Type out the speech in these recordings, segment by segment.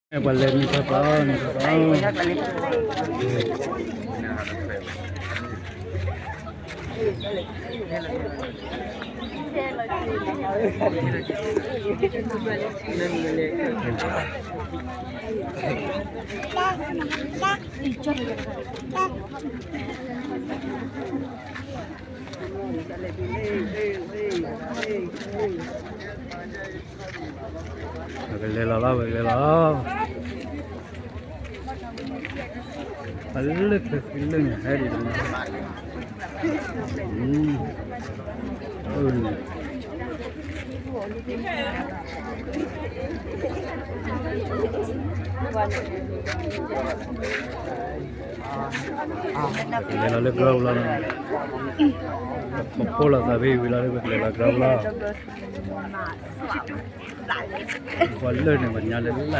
ပှၤလဲၤနံၤထီၣ်ပှၤ နံၤထီၣ်ပှၤ ပကလဲၤလီၤလီၤ ပကလဲၤလီၤလီၤ အလၢခဲဃံလၢန့ၣ် ဟဲဒံးတမံၤ ပကလဲၤလီၤလၢကရၢပူၤလီၤ ပဖိလီၤသးဖဲအံၤဝံၤလီၤ ပကလဲၤလီၤကရၢပူၤလီၤ ပှၤလၢန့ၣ် ပှၤညါလၢလၢ် လီၤလၢက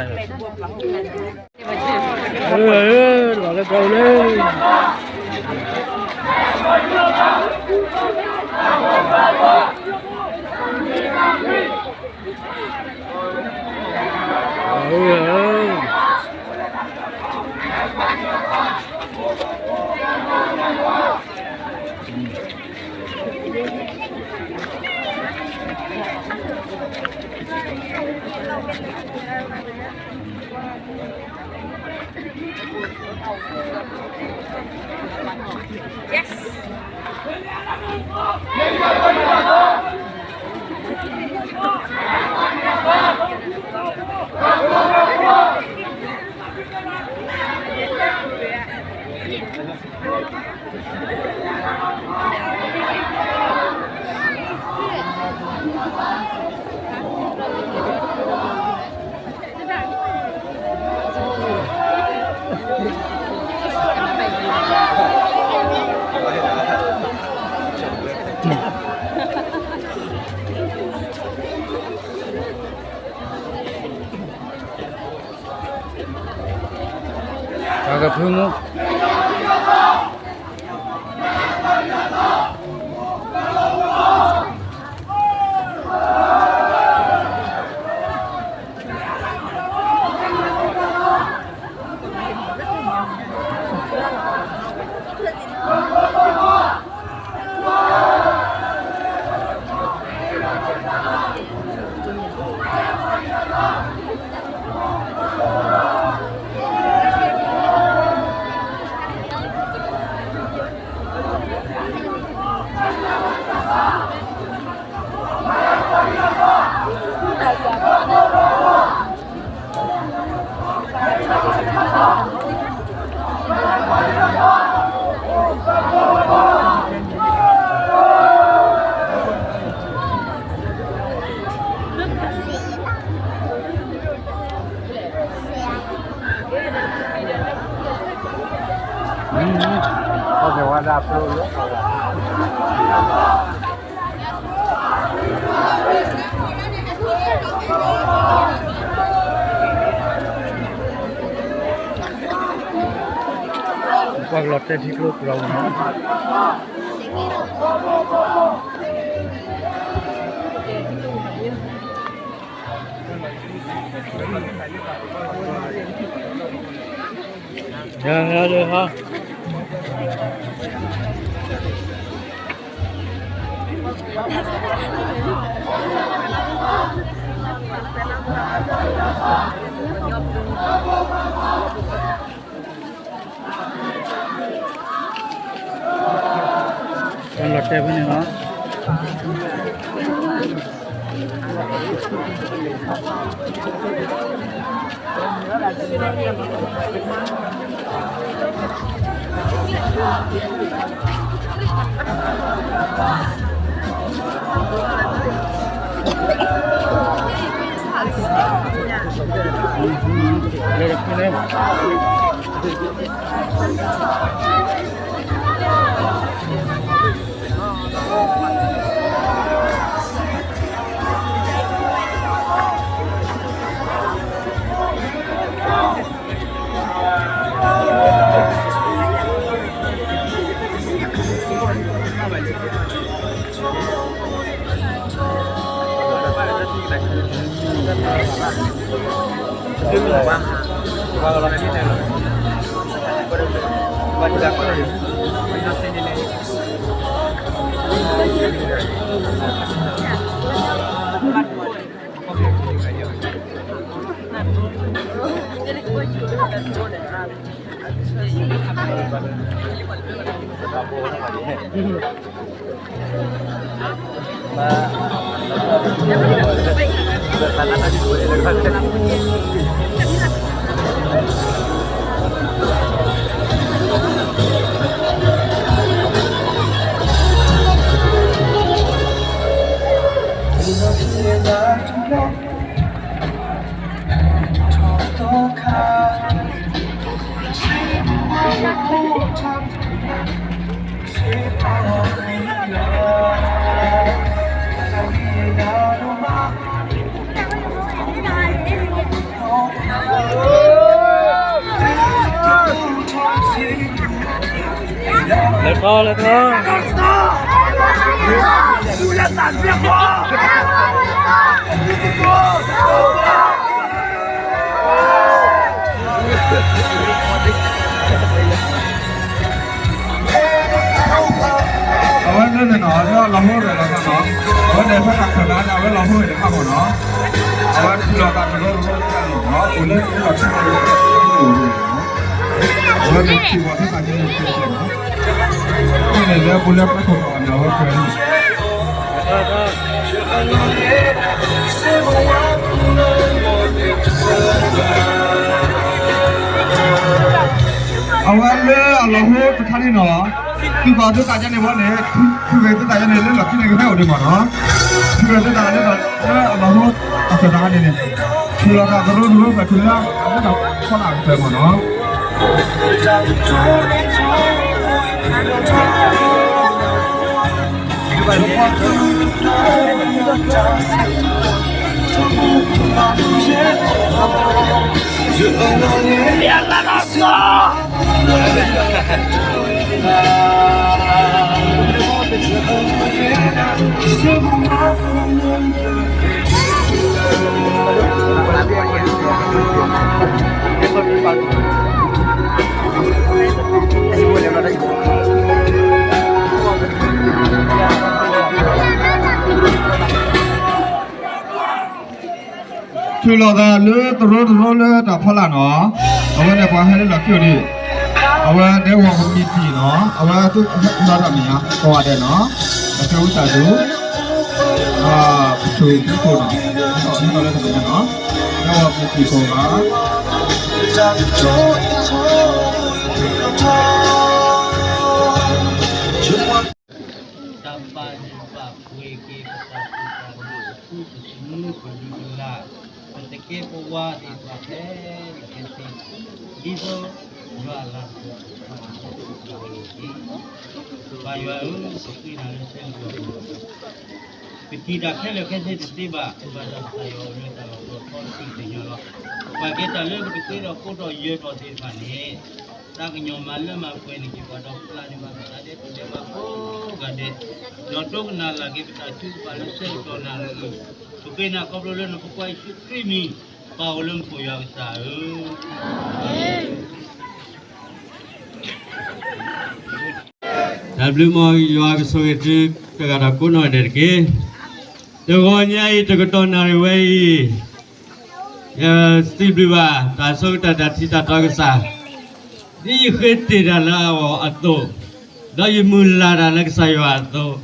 ရၢပူၤလၢ ပှၤကဖုမူ ပှၤကလီၤတဲာ်ထံကျိကရၢပူၤနီၤ ဟါ ဟါ ဟါ လီၤတဲာ်ဖဲန့ၣ်လီၤ လဲၤတဖုန့ၣ် တမ့ၢ်ဘၣ် လဲၤထီၣ် လဲၤထီၣ် အဝဲန့ၣ်နီၤ လၢလီၤဟိၣ်ဒီးလီၤသးနီၤ, အဝဲန့ၣ်ဖဲတၢ်ခၢၣ်သးန့ၣ် အဝဲလီၤဟိၣ်ဒီးခါမ့ၢ်နီၤ, အဝဲထူလီၤသးတရိတရိန့ၣ်နီၤ, အိၣ်လၢလီၢ်ခံန့ၣ် အဝဲန့ၣ်ထံၣ်ဝဲဖဲတၢ်ကန့ၣ်နီၤ, အဝဲန့ၣ်လၢပူၤလၢပှဲၤခိၣ်နီၤန့ၣ် အဝဲပှဲၤန့ၣ် အဝဲလၢအလီၤဟိၣ်တခါန့ၣ်နီၤ, သုးပာ်သုသးယါန့ၣ်ဝဲန့ၣ်, ထူဂဲၤသုသးယါန့ၣ် လၢလီၢ်ခံန့ၣ်ကဟဲအိၣ်ဒံးမ့ၢ်နီၤ, ထူဂဲၤသုသးလၢလီၢ် လၢအလီၤဟိၣ်အသးတခါန့ၣ်န့ၣ်, ထူလီၤသးတရိတရိဘၣ်ထူလၢအလီၢ်ဖဲမ့ၢ်နီၤ ထူလီၤသးလၢတရိတရိလၢတၢ်ဖီလာ်နီၤ, အဝဲန့ၣ်ပှၤဟဲလၢလီၢ်ခံန့ၣ်, အဝဲဒဲဝီၤကမံးတံာ်နီၤ, အဝဲသူၣ်ထီၣ်တၢ်မဲာ်ညါ ကိးဂၤဒဲးနီၤ, အကဲဝံသးစူၤ ပဆိၣ်သံခိၣ်နီၤ, ဟဲထီၣ်လၢတၢ်မဲာ်ညါနီၤ, ဒဲဝီၤကမံးတံာ်ကိးဂၤ တၢ်ပာ်ယုၢ်ပာ်ပှ့ၤက့ၤပသးစူၤပသးမုာ် ပသူၣ်ပသးမုာ် ပလုၢ်ပလၢ် ပတကဲပဝါသ့ၣ်တဖၣ်ခဲလၢာ်ခဲဆ့ ဒ်သိးယွၤအလၤကပီၤကမၤက့ၤပသးန့ၣ်တက့ၢ်. ပၢ်ယွၤဧၢ, ပဃ့နၤလၢဆၢကတီၢ် ပထံၣ်တၢ်ခဲလၢာ်ခဲဆ့တသ့ဘၣ်, ဘၣ်ဆၣ်ကစၢ်ယွၤအိၣ်လၢတၢ်လီၢ်တတီၤထီတသ့တညီလီၤ. ပှၤကဲတၢ်လၢပတဃ့ထီၣ်ကိးထီၣ်ယၢၤထီၣ်သ့ၣ်တဖၣ်န့ၣ် သးကညီၤမၤလၢမၤပှဲၤန့ၢ်က့ၤပှၤဒီး ပျၢ်န့ၢ်ဘၣ်ပသးဒဲးပဒဲးဘၣ်ကိးဂၤဒဲး, ဒီးဒိကနၣ်လၢ်က့ၤပတၢ်ထုကဖၣ်လၢဆၢကတီၢ်နၢ်လၢအံၤ, ပဃ့နၤခီဖျိလၢနဖိခွါယ့ၣ်ၡူးခရံာ်အမံၤ, ပၢ်အိၣ်လၢမူခိၣ်ယွၤကစၢ်ဧၢ. တၢ်ဘျုးမး ယွၤကဆိၣ်ဂ့ၤသုတဂၤဒီးကိးနီၢ်ဂၤဒဲးတက့ၢ်. တဂီၤညါအံၤ တကတီၢ်နၣ်ရံၣ်ဝဲအံၤ ယစံးဘျုးဘၣ် တၢ်ဆိကတၢၢ်တၢ်ထံၣ်တၢ်တီကစၢ်, ဒ်ယဃ့တ့ၢ်တၢ်လၢအဂီၢ်အသိး, ဒီးယမုၢ်လၢ်တၢ်လၢကစၢ်ယွၤအသိး,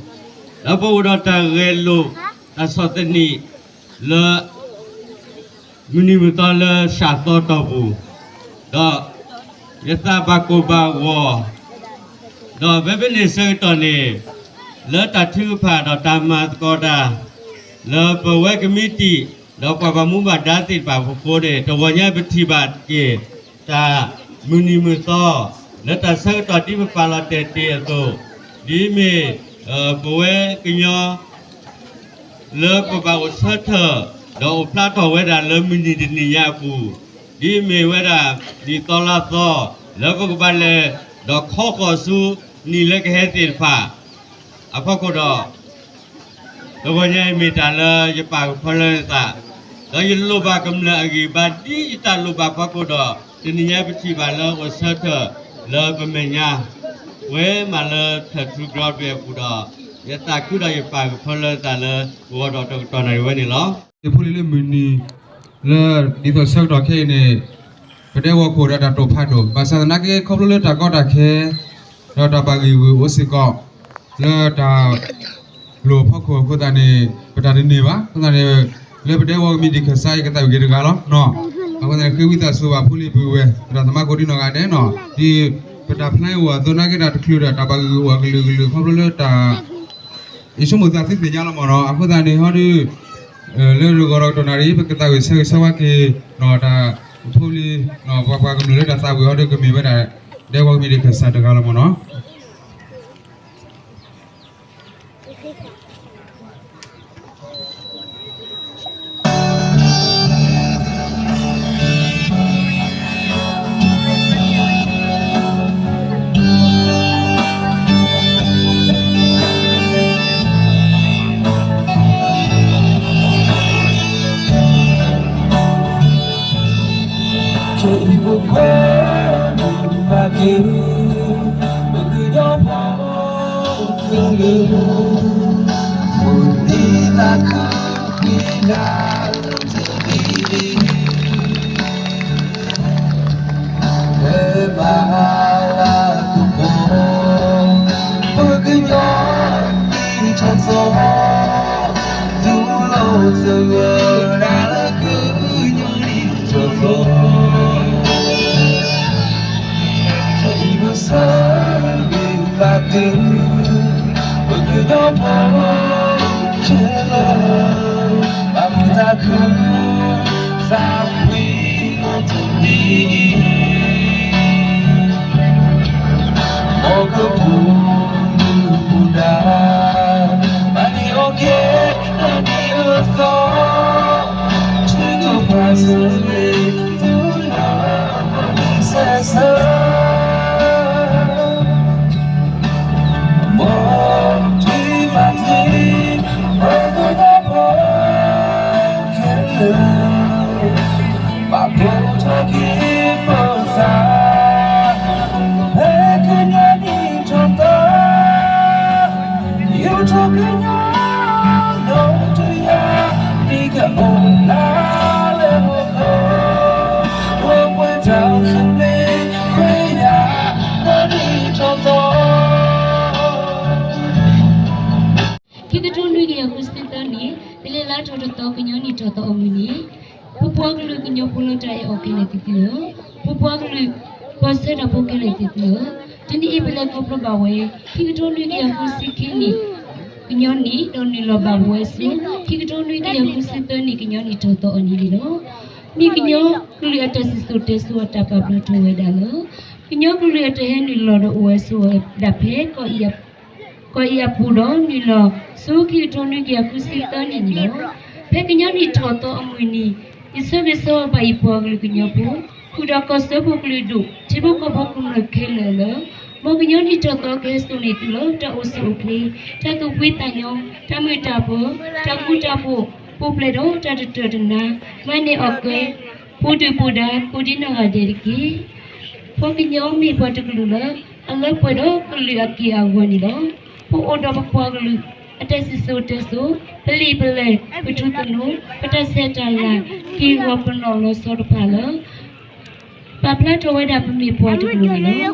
ဒီးပအိၣ်ဒီးတၢ်ဂဲၤလိာ် တၢ်ဆီၣ်သနံးလၢ မုၢ်နံၤမုၢ်သီလၢစှၤသီတီၢ်ပူၤ, ဒီးယသးဘၣ်ကိၢ်ဘၣ်ဂီၤ, ဒီးဖဲဖဲန့ၣ်ဆၢကတီၢ်န့ၣ် လၢတၢ်ထုကဖၣ်ဒီးတၢ်မၤသကိးတၢ် လၢပဝဲကမံးတံာ် ဒီးပှၤဘၣ်မူဘၣ်ဒါသ့ၣ်တဖၣ်အဖီခိၣ်န့ၣ် တဂီၤညါပထံၣ်ဘၣ်က့ၤ တၢ်မုၢ်နံၤမုၢ်သီ လၢတၢ်ဆၢကတီၢ်ဒ်ပပာ်လီၤတဲာ်တ့ၢ်အသိး, ဒ်မ့ၢ် ပဝဲကညီ လၢပဘၣ်အိၣ်ဆၢထၢၣ် ဒီးအိၣ်ဖျါထီၣ်ဝဲဒၣ်လၢမုၢ်နံၤတနံၤညါအပူၤ, ဒ်မ့ၢ်ဝဲဒၣ်နံၣ်သီလါသီ လၢပကဘၣ်လဲၤ ဒီးခီဃီၤဆူနံၣ်လၢကဟဲသ့ၣ်တဖၣ် အဖီခိၣ်ဒီး တဂီၤညါအံၤမ့ၢ်တၢ်လၢယပာ်ကဖၢလၢယသး, ဒီးယလိၣ်ဘၣ်ကမျၢၢ်အဂံၢ်ဘါဒ်ယတၢ်လိၣ်ဘၣ်ဖီခိၣ်ဒီး တနံၤညါပထံၣ်ဘၣ်လၢအိၣ်ဆၢထၢၣ်လၢပမဲာ်ညါ ဝဲမးလၢထၢၣ်ထူကရၢတဖျၢၣ်အပူၤဒီး ယသးခုဒီးယပာ်ကဖၢလၢသးလၢ ပဂီၢ်ဒီးတကတီၢ်နၣ်ရံၣ်ဝဲန့ၣ်လီၤ. ဖိလံၤလၢမုၢ်နံၤ လၢဒ်သိးဆၢကတီၢ်ခဲအံၤန့ၣ် ပဒဲကဝီၤခိၣ်ဒီးတၢ်တိာ်ဖးဒိၣ် ဘၣ်ဆၣ်သနာ်က့ခီဖျိလၢတၢ်ကီတၢ်ခဲ ဒီးတၢ်ဘၣ်ဂံၢ်ဂုာ်အိၣ်စ့ၢ်ကီး လၢတၢ်လိၣ်ဖီခိၣ်အဃိသတးန့ၣ် ပတၢ်တန့ၢ်ဘၣ်. အဃိသတးန့ၣ် လၢပဒဲကဝီၤကမံးတံာ်ခၢၣ်စးအံၤ ကသးဝံၣ်က့ၤတဂၤလီၤ. အဃိသတးန့ၣ် ဃ့ဝံသးစူၤဘၣ်ဖိလံၤပုၢ်ဝဲၢ် ဒီးသးမါကိးဒံနီၢ်ဂၤဒဲးနီၤ ဒ်ပတၢ်ဖျါအံၤအိၣ်အသိးနာ်က့တၢ်တချုးဒီး တၢ်ဘၣ်ဂံၢ်ဂုာ်အိၣ်အကလုာ်ကလုာ် ခီဖျိလၢတၢ် ယဆိကမိၣ်သးသုသ့ၣ်ညါလီၤမ့ၢ်နီၤ. အဃိသတးန့ၣ်ဟီဒုး လၢတဂီၤဒီးကတီၢ်နၣ်ရံၣ် ပကသးဝံၣ်ဆၢဂ့ၤဆၢဝါက့ၤ နီၢ်တၢ်ဖိလံၤ ပှၤပှၤကမျၢၢ်လၢတၢ်သးဝံၣ်ဟီဒုးကမ့ၢ်ဝဲဒၣ် ဒဲကဝီၤကမံးတံာ်ခၢၣ်စးတဂၤလီၤမ့ၢ်နီၤ. ခံကထိနွံကယၤဃုဆံသၢနံၣ် ပလဲၤလၢထီၣ်တသီကညီနံၣ်ထီၣ်သီအမုၢ်နံၤ ပပှၤကလုာ်ကညီဖိလၢတၢ်အဲၣ်အီၤခဲလၢာ်သ့ၣ်သုဧၢ, ပပှၤကလုာ် ပှၤဆၢတၢ်ဖိခဲလၢာ်သ့ၣ်သုဧၢ, တနံၤအံၤပလဲၤခီဖျိဘၣ်ဝဲ ခံကထိနွံကယၤဃုဆံခံနံၣ် ကညီနံၣ် ဒီးနုာ်လီၤဘၣ်ဝဲဆူ ခံကထိနွံကယၤဃုဆံသၢနံၣ်ကညီနံၣ်ထီၣ်သီအနံၤန့ၣ်လီၤ. မ့ၢ်ကညီကလုာ်အတၢ်စံၣ်စိၤတဲစိၤအတၢ်ပာ်ဖျါထီၣ်ဝဲဒၣ်လၢ ကညီကလုာ်အတၢ်ဟဲနုာ်လီၤဒီးအိၣ်ဝဲဆိးဝဲဒၣ်ဖဲ ကီၢ်အံၤအပူၤဒီးနုာ်လီၤဆူခံကထိနွံကယၤဃုဆံသၢနံၣ်န့ၣ်လီၤ. ဖဲကညီနံၣ်ထီၣ်သီအမုၢ်နံၤ ယဆၢဂ့ၤဆၢဝါဘၣ်ယပှၤကလုာ်ကညီဖိ ဃုာ်ဒီးကီၢ်စၢဖှိၣ်ကလုာ်ဒူၣ် ထံဖိကီၢ်ဖိကမျၢၢ်ခဲလၢာ်လၢ မ်ကညီနံၣ်ထီၣ်သီကဟဲစိာ်န့ၢ်သုလၢတၢ်အိၣ်ဆူၣ်အိၣ်ချ့ တၢ်သူၣ်ဖှံသးညီ တၢ်မုာ်တၢ်ပၢၤ တၢ်ဃူတၢ်ဖိး ပူၤဖျဲးဒီးတၢ်တတၢၢ်တနါ မၤန့ၢ်အီၣ်ကဲ ပူၤဒုၣ်ပူၤဒါ ကိးဒံနီၢ်ဂၤဒဲးတက့ၢ်. ပကညီမ့ၢ်ပှၤတကလုာ်လၢ အလၢပှဲၤဒီးကလုာ်အက့ၢ်အဂီၤန့ၣ်လီၤ. ပအိၣ်ဒီးပပှၤကလုာ် အတၢ်စံၣ်စိၤတဲစိၤ ပလံာ်ပလဲၢ် ပထူသနူ ပတၢ်ဆဲးတၢ်လၤ က့ၢ်ဂီၤပနီၣ်လီၤဆီတဖၣ်လၢ ပာ်ဖျါထီၣ်ဝဲဒၣ်ပမ့ၢ်ပှၤတကလုာ်န့ၣ်လီၤ.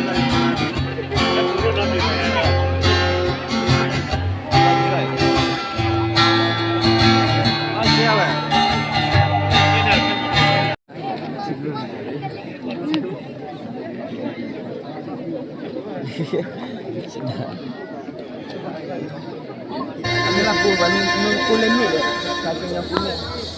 မ့ၢ်လၢပူၤဘၣ် နကိးလၢမ့ၢ်ဒီး တၢ်ကညီပူၤန့ၣ်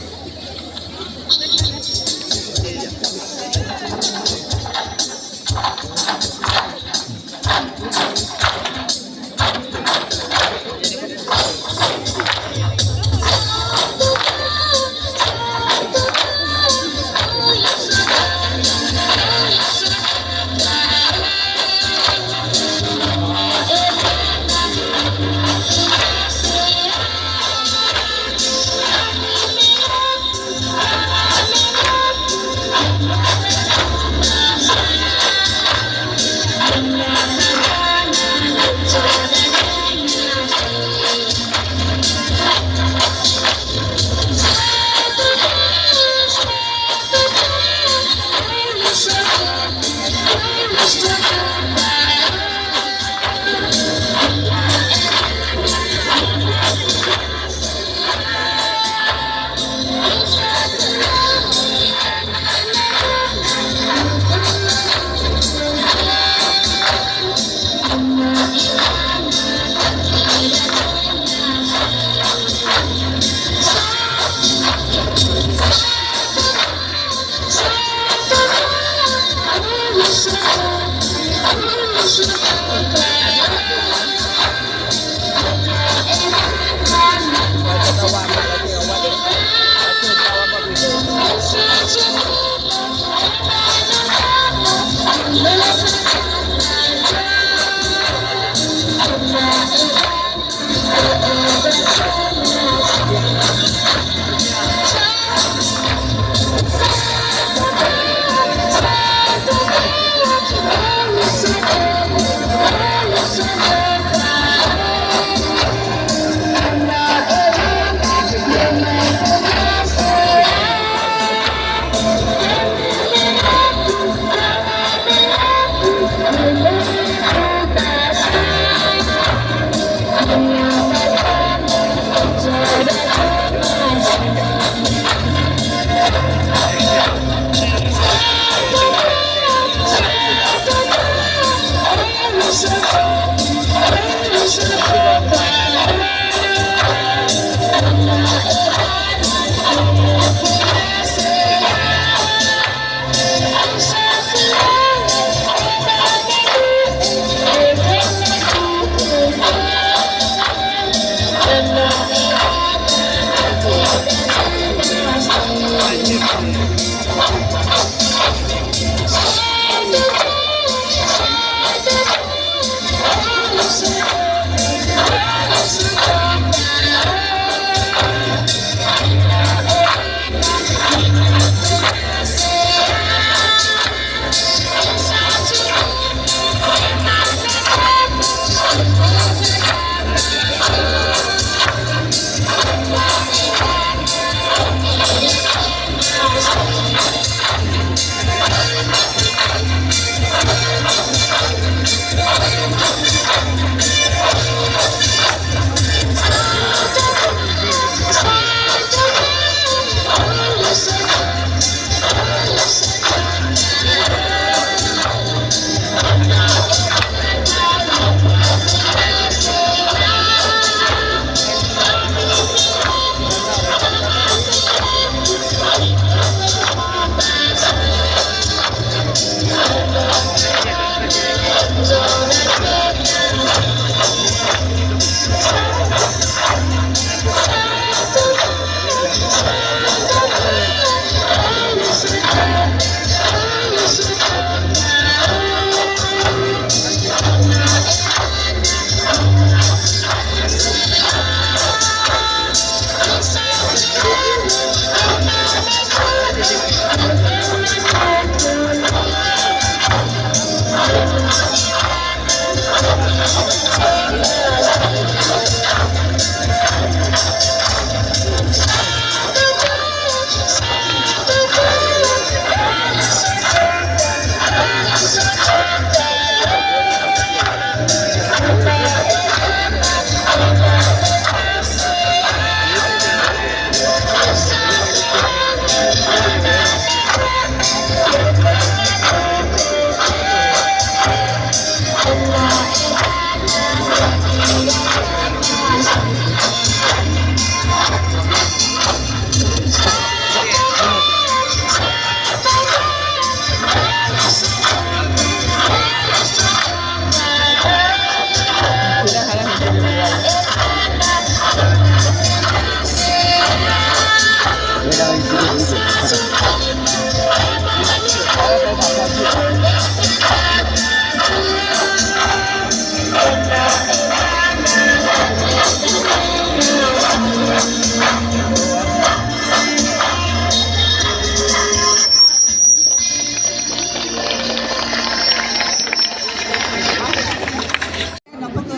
ဒီးပ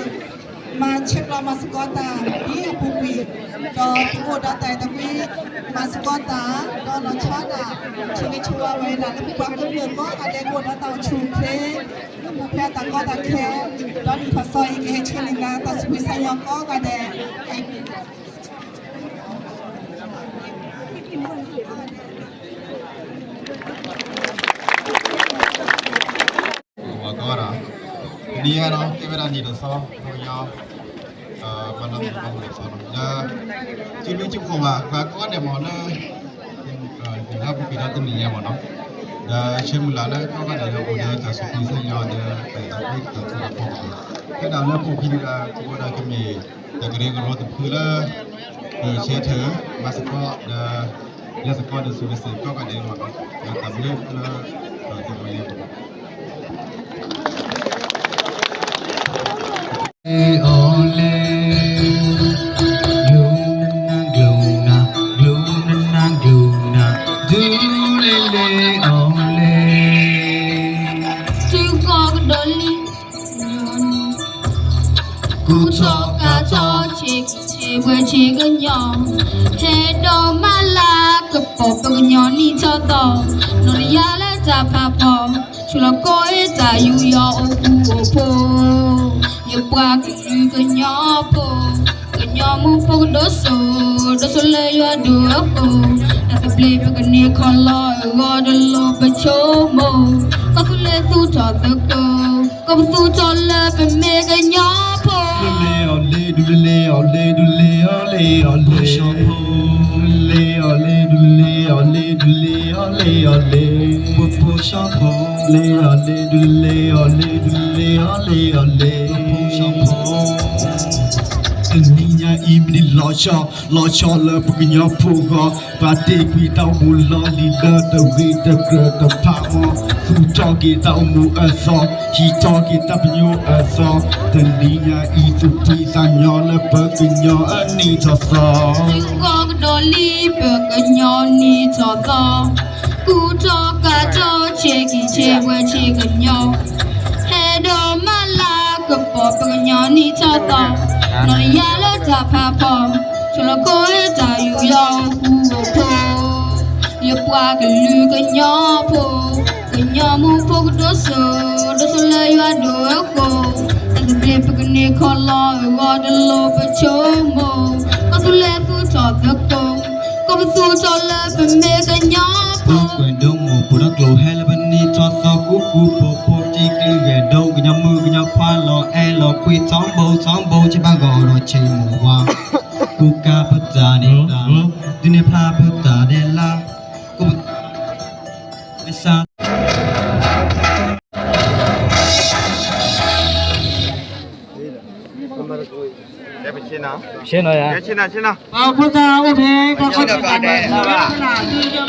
က မၤဆဲးကျိးမၤသကိးတၢ်ဒ်အပူၤကွံာ်, ဒီးပကအိၣ်ဒီးတၢ်အဲၣ်တၢ်ကွံ မၤသကိးတၢ်, ဒီးလီၤဆီဒၣ်တၢ် ဆိၣ်ဂ့ၤဆိၣ်ဝါဝဲဒၣ်လၢပပှၤကမျၢၢ်ကိးဂၤဒဲး ကအိၣ်ဒီးတၢ်အိၣ်ဆူၣ်အိၣ်ချ့ လၢပူၤဖျဲးတၢ်ကီတၢ်ခဲ, ဒီးနံၣ်ထီၣ်သီအံၤ ကဟဲဆၢန့ၢ်နၤတၢ်သူၣ်ဖှံသးညီကိးဂၤဒဲး ဝၤကီဒီး တနံၤအံၤဒီး ကဲဝဲဒၣ်နံၣ်တသီ ပှၤကညီ ပှၤလၢမုၢ်ကီၢ်မုၢ်လီၤသီလီၤ ဒီး စုဒုစုဖှိၣ်ဘၣ် ပှၤကိးဂၤဒဲးမ့ၢ်လၢ လၢပူၤကွံာ်ဒီးတနံၤညါမ့ၢ်နီၤ ဒီးဆၢမုၢ်လၢ်လၢကိးဂၤဒဲးလၢအိၣ်ဒီးတၢ်သူၣ်ဖှံသးညီဒီး တၢ်အဲၣ်တၢ်ကွံတၢ်သူၣ်တၢ်ဖှံ ဖဲဒၣ်လၢပူၤကွံာ်ဒီး ကဘၣ်ဒီးကမ့ၢ် တၢ်ကရၢကရိတဖုလၢ ပဆဲးထၢၣ် မၤသကိးဒီး လၢသကိးဒီးသူၣ်ကစ့ၢ်ကိးဂၤဒဲးမ့ၢ်နီၤ ဒီးတၢ်ဘျုးလၢ တၢ်သဘျ့လၢ အီၤလဲၣ် ကျိနနၢ်ကျိနၢ် ကျိနနၢ်ကျိနၢ် ဒူလဲၣ်လဲၣ်အီၤလဲၣ် ထူကီၢ်ကဒီးလံ ကူၣ်ထီၣ်ကၤထီၣ် ဆ့ကဆ့ဝဲဆ့ကညီ ဟဲဒီးမၤလၤကပီၤပကညီနံၣ်ထီၣ်သီ နီၢ်တယၤလၢတၢ်ဖးဖီ ဆိၣ်လီၤကိးအ့ၣ်တၢ်ယူးယီၣ်အိၣ်ဃူအိၣ်ဖိး ယပှၤကလုာ်ကညီဖိ ကညီမုၢ်ဖိကဒိၣ်စိ ဒိၣ်စိလၢယွၤဒိၣ်အဃိ တၢ်သဘျ့ပကန့ၢ်ခီလီၤအဂီၢ်တလိၣ်ပဆိကမိၣ် ကီၢ်သူလ့ၤသူၣ်ထီၣ်သကိး ကီၢ်ပသူၣ်ထီၣ်လၢပမ့ၢ်ကညီဖိ လဲၤအီၤလဲၤ ဒုးလဲၤအီၤလဲၤ ဒုးလဲၤအီၤလဲၤအီၤလဲၤ လဲၤအီၤလဲၤ ဒုးလဲၤအီၤလဲၤ ဒုးလဲၤအီၤလဲၤအီၤလဲၤ ပဖိစီၤဖိ လဲၤအီၤလဲၤ ဒုးလဲၤအီၤလဲၤ ဒုးလဲၤအီၤလဲၤအီၤလဲၤ ပဖိစီၤဖိ တနံၤညါအံၤမ့ၢ်လီၤဆီ လီၤဆီလၢပကညီဖိဂီၢ် ပှၤတ့ကွံာ်တၢ်အိၣ်မူလီၢ်လံၤလၢတဂ့ၤတကြၢးတဖၣ်အဂီၢ် သူၣ်ထီၣ်က့ၤတၢ်အိၣ်မူအသီ ဟံးထီၣ်က့ၤတၢ်ပညိၣ်အသီ တနံၤညါအံၤသူၣ်ဖှံသးညီလၢပကညီအနံၣ်ထီၣ်သီ ထူကီၢ်ကဒီးလံပကညီနံၣ်ထီၣ်သီ ကူၣ်ထီၣ်ကၤထီၣ် ဆ့ကဆ့ဝဲဆ့ကညီ ဟဲဒီးမၤလၤကပီၤပကညီနံၣ်ထီၣ်သီ နီၢ်တယၤလၢတၢ်ဖးဖီ ဆိၣ်လီၤကိးအ့ၣ်တၢ်ယူးယီၣ်အိၣ်ဃူအိၣ်ဖိး ယပှၤကလုာ်ကညီဖိ ကညီမုၢ်ဖိကဒိၣ်စိ ဒိၣ်စိလၢယွၤဒိၣ်အဃိ တၢ်သဘျ့ပကန့ၢ်ခီလီၤအဂီၢ်တလိၣ်ပဆိကမိၣ် ကီၢ်သူလ့ၤသူၣ်ထီၣ်သကိး ကီၢ်ပသူၣ်ထီၣ်လၢပမ့ၢ်ကညီဖိ ကွဲးဒိၣ်မိၢ်ပှၢ်ဒီးကျိၤဟဲလၢပနံၣ်ထီၣ်သီ ကူကူဖိးဖိး တံၤကျံၤဂဲၤဒိ ကညီမုၢ်ကညီခွါ လီၤအဲၣ်လီၤကွံ ထီဘိထီဘိ ဆ့ဘၣ်ဂီၤဒီးဆ့မိၢ်ဝါ ကူကၤပတၢ်န့ၣ်တၢ် ဒုးန့ၢ်ဖျါပတၢ်ဒဲးလၢ က ဆ့နီၤယၤ ဆ့နီၤ ဆ့နီၤ ပှၤဖိသၣ်အိၣ်ဖဲ ပှၤဖိသၣ်န့ၣ်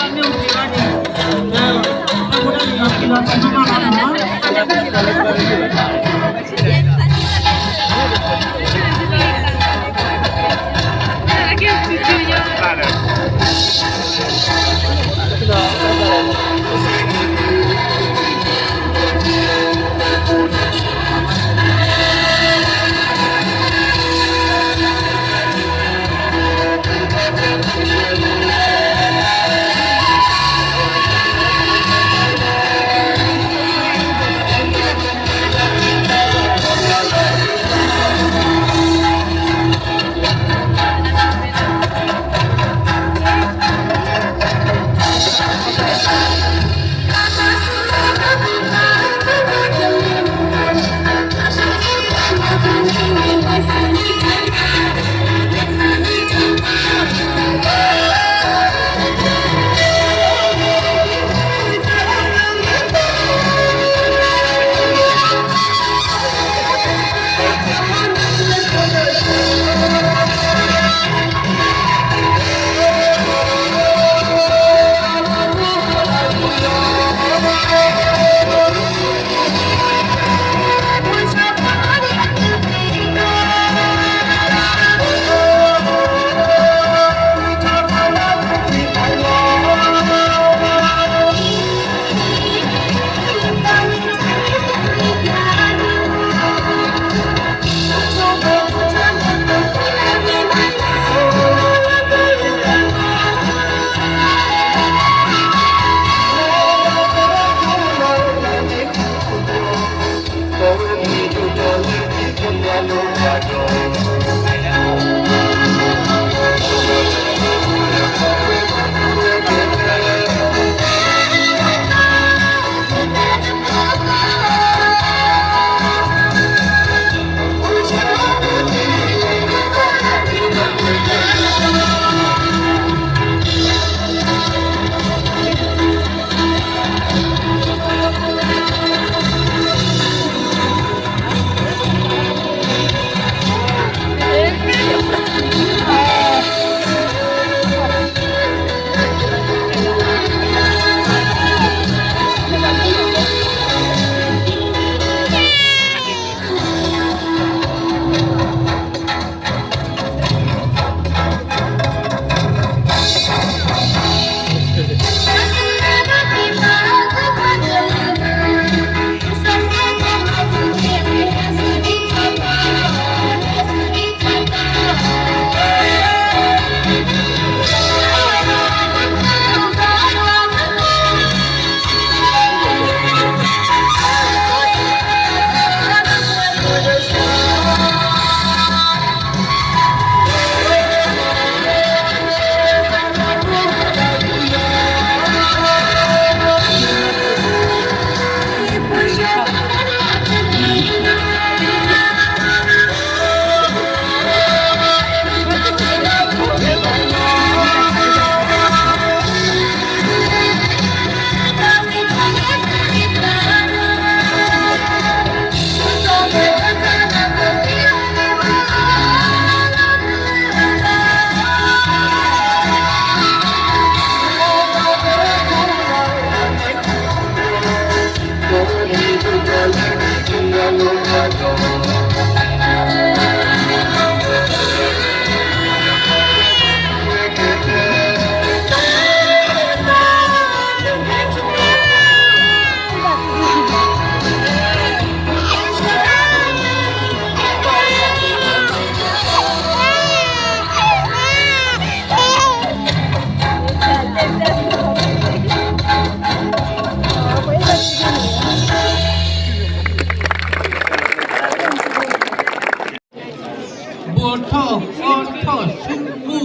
ဘိၣ်ထီၣ်ဃီထီၣ်ဆူမူ,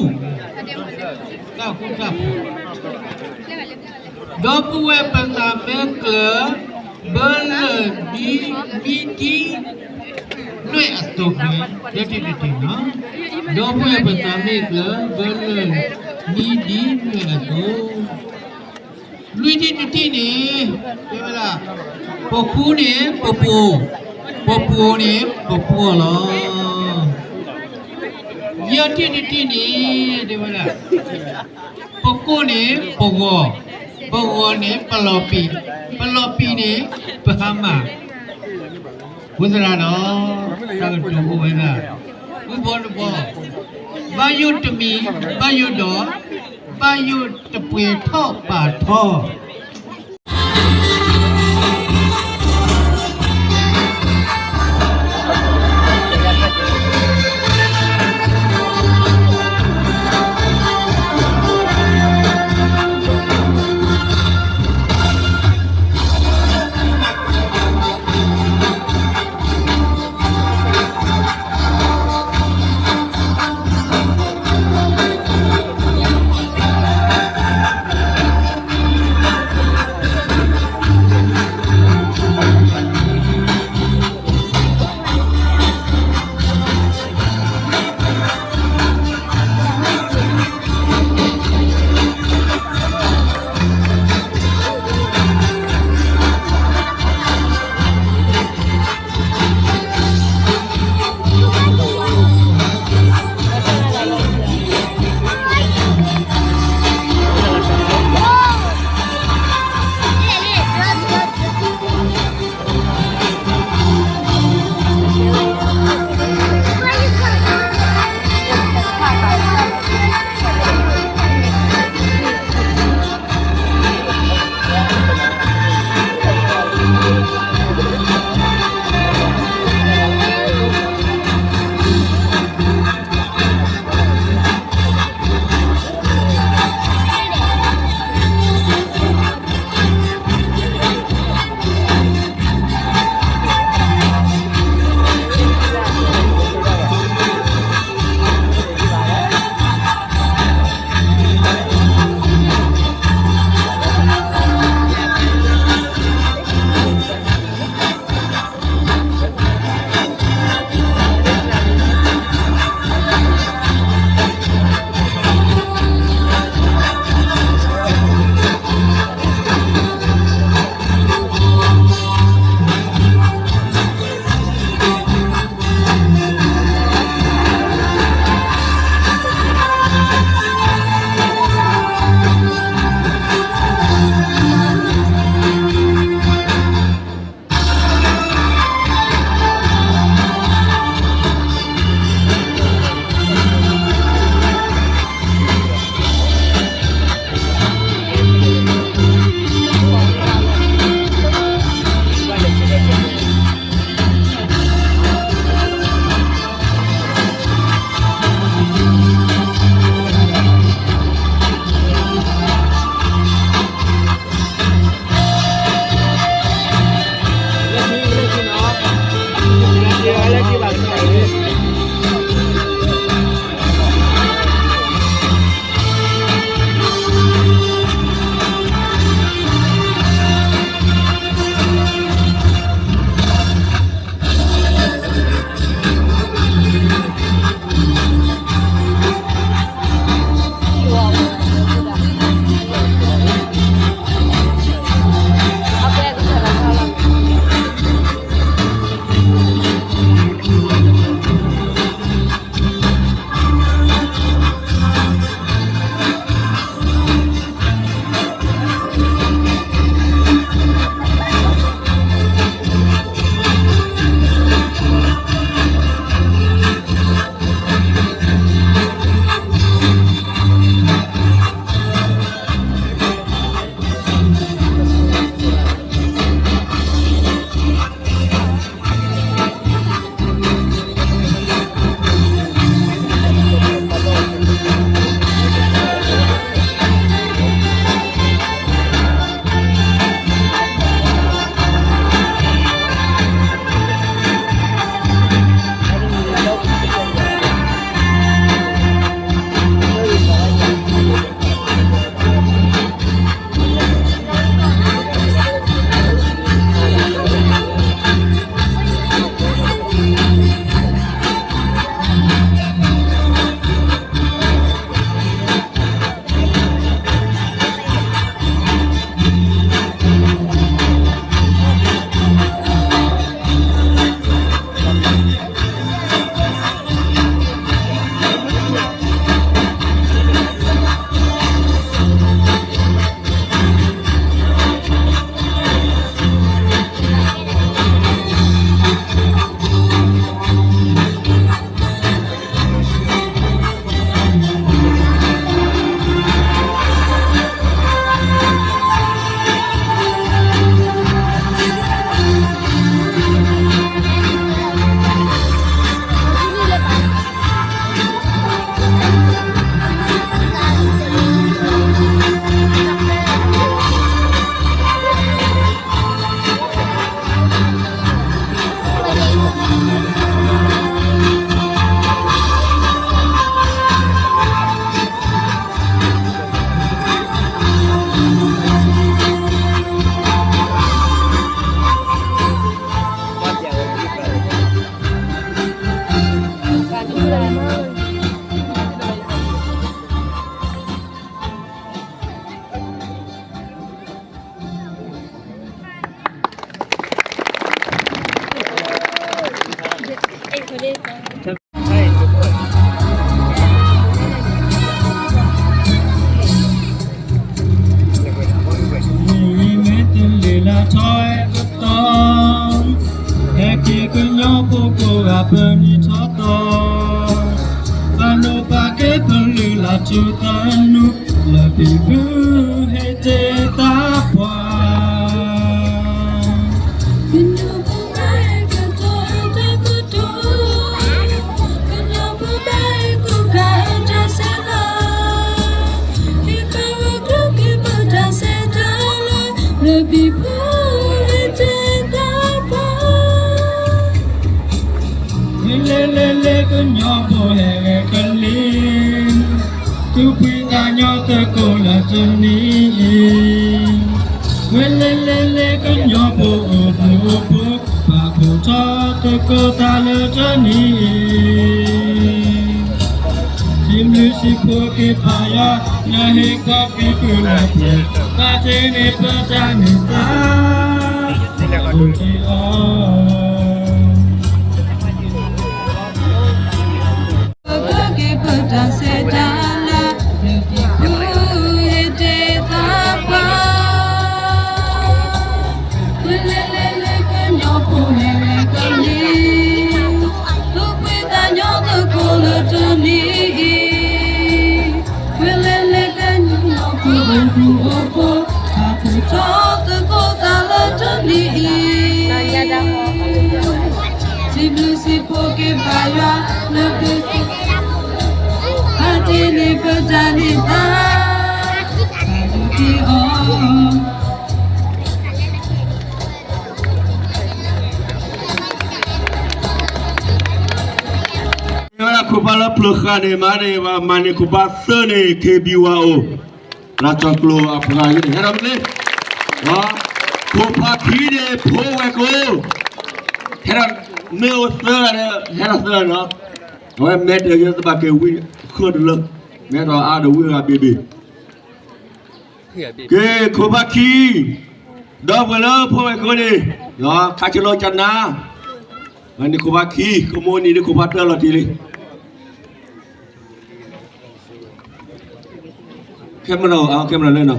တၢ်ဃူတၢ်ဖိး, ဒီပုၢ်ဝဲၢ်ပသးမ့ၢ်ကျၢၤ ဘၢလၢာ်ဒ်မံဒ်နွဲၣ်အသိး, ယဲၢ်ထံၣ်တထံၣ်န့ၣ်, ဒီပုၢ်ဝဲၢ်ပသးမ့ၢ်ကျၢၤ ဘၢလၢာ်မံဒ်နွဲၣ်အသိး, လွံၢ်ထံၣ်တထံၣ်န့ၣ်, တဲဝဲဒၣ်, ပဃူန့ၣ်ပပှိၤ, ပပှိၤန့ၣ် ပပှီၢ်လီၤ. ယဲၢ်ထံၣ်တထံၣ်န့ၣ်, တဲဝဲဒၣ်, ပကိၣ်န့ၣ်ပဂီၤ, ပဂီၤန့ၣ်ပလီၤပံာ်, ပလီၤပံာ်န့ၣ်ပဟါမၢ်, ဝံသရၣ်ဒီး, တၢ်ကတိၤအိၣ်ဝဲဒၣ်, ဝံဘီတဘီ, ဘၣ်ယိၣ်တမံၤ, ဘၣ်ယိၣ်ဒီး, ဘၣ်ယိၣ်တပှဲၤထီၣ်ပာ်ထီၣ်. မ့ၢ်တလ့ၤလၢထီၣ်အဲၣ်ကတီၢ်, ဟဲက့ၤကညီဖိကိးဂၤပနံၤထီၣ်သီ, ပနီၢ်ပာ်က့ၤပလုၢ်လၢ်ထူသနူ, လၢပံၤဖုဟ့ၣ်တ့ၢ်သးပှၢ် ကညီဖိဘၣ်အဲၣ်ကတီၢ်တကတီၢ်, ကညီဖိဘၣ်အဲၣ်ကိးဂၤအတၢ်ဆဲးလီၤ, ဟ့ၣ်ခီဂၢၢ်ကျၢၢ်က့ၤပတၢ်ဆဲးတၢ်လၤ, လၢပံၤဖုဟ့ၣ်တ့ၢ်သးပှၢ် ဝဲလဲၤလဲၤလဲၤကညီဖိဟဲဝဲကလံၤ, သူၣ်ဖှံသးညီသကိးလၢတနံၤအံၤ, ဝဲလဲၤလဲၤလဲၤကညီဖိအိၣ်မူအိၣ်ဖိ, ပာ်ဖှိၣ်ထီၣ်သကိးတၢ်လၢတနံၤအံၤ, စံးဘျုးစံးဖှိၣ်က့ၤပၢ်ယွၤ, လၢဟ့ၣ်ခီပံၤဖုလၢပှဲၤ, ပာ်တ့ၢ်န့ၢ်ပတၢ်န့ၢ်သါ အိၣ်တ့ၢ်အီၤ, ကက့ၤပတၢ်ဆဲးတၢ်လၤ, လၢပံၤဖုဟ့ၣ်တ့ၢ်သးပှၢ်, ဝဲလဲၤလဲၤလဲၤကညီဖိဟဲဝဲကလံၤ, သူၣ်ဖှံသးညီသကိးလၢတနံၤအံၤ, ဝဲလဲၤလဲၤကညီဖိအိၣ်မူအိၣ်ဖိ, ပာ်ဖှိၣ်ထီၣ်သကိးတၢ်လၢတနံၤအံၤ, စံးဘျုးစံးဖှိၣ်က့ၤပၢ်ယွၤလၢ ပာ်တ့ၢ်န့ၢ်ပတၢ်န့ၢ်သါ, တ့ၢ်အီၤ မ့ၢ်ဝဲဒၣ်ခိၣ်ဖးလၢပျၢၤဃာ်န့ၣ် မၤန့ၢ် မၤန့ၢ်ခိၣ်ဖးသၢန့ၣ် ခ့ဘံဝၤအိၣ်, လၢကၠီၤကျိၤအပှၤန့ၣ် ဟဲဒီးမ့ၢ်, ခိၣ်ဖးခံန့ၣ် ဖိဝဲၢ်ကိ, ဟဲဒီးမ့ၢ်အိၣ်သၢဂၤဒီး ဟဲဒီးသၢဂၤနီၤ, အဝဲမ့ၢ်တဂ့ၤတဘၣ်က့ၤဝံဃၢတလၢ, မ့ၢ်ဒီးအါဒီးဝံဂၤဘ့ၣ်ဘ့ၣ် က့ၤခိၣ်ဖးခံ, ဒီပုၢ်ဝဲၢ်လၢဖိဝဲၢ်ကိန့ၣ်, ခါဆူလီၤကနၤ, န့ၣ်ခိၣ်ဖးခံ ကမိၣ်နံၤဒ်ခိၣ်ဖးတၢလီၤတံၢ်လံ, ခဲမနီၤ ခဲမနီၤလၢနီၤ,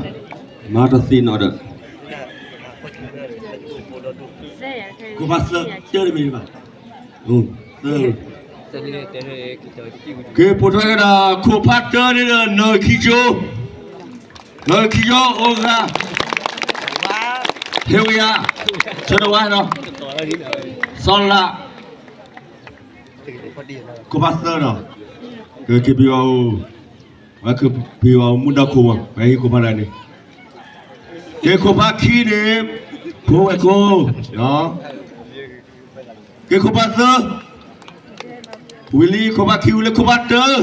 မၤတသ့နီၤဒီး, ခိၣ်ဖးသၢတၢတမံၤဘၣ်, သၢ က့ၤပိာ်ထွဲကဒီး ခိၣ်ဖးတၢန့ၣ်ဒီးနီၢ်ခံကၠိ, နီၢ်ခံကၠိအိၣ်ဂၤ, ဟ့ၣ်ဝဲယၤ, ဆၢတဝါနီၤ, စီၤလး, ခိၣ်ဖးသၢနီၤ, က့ၤက့ၤပယီၤအိၣ်, ဝဲက့ၤပယီၤအိၣ်မူဒါခိၣ်မး ပဟံၣ်ခိၣ်ဖးဒၣ်န့ၣ်, က့ၤခိၣ်ဖးခံန့ၣ်, ဖိဝဲၢ်ကိ, က့ၤခိၣ်ဖးသၢ, ဝံၤလံခိၣ်ဖးခံဝံၤလၢခိၣ်ဖးတၢ,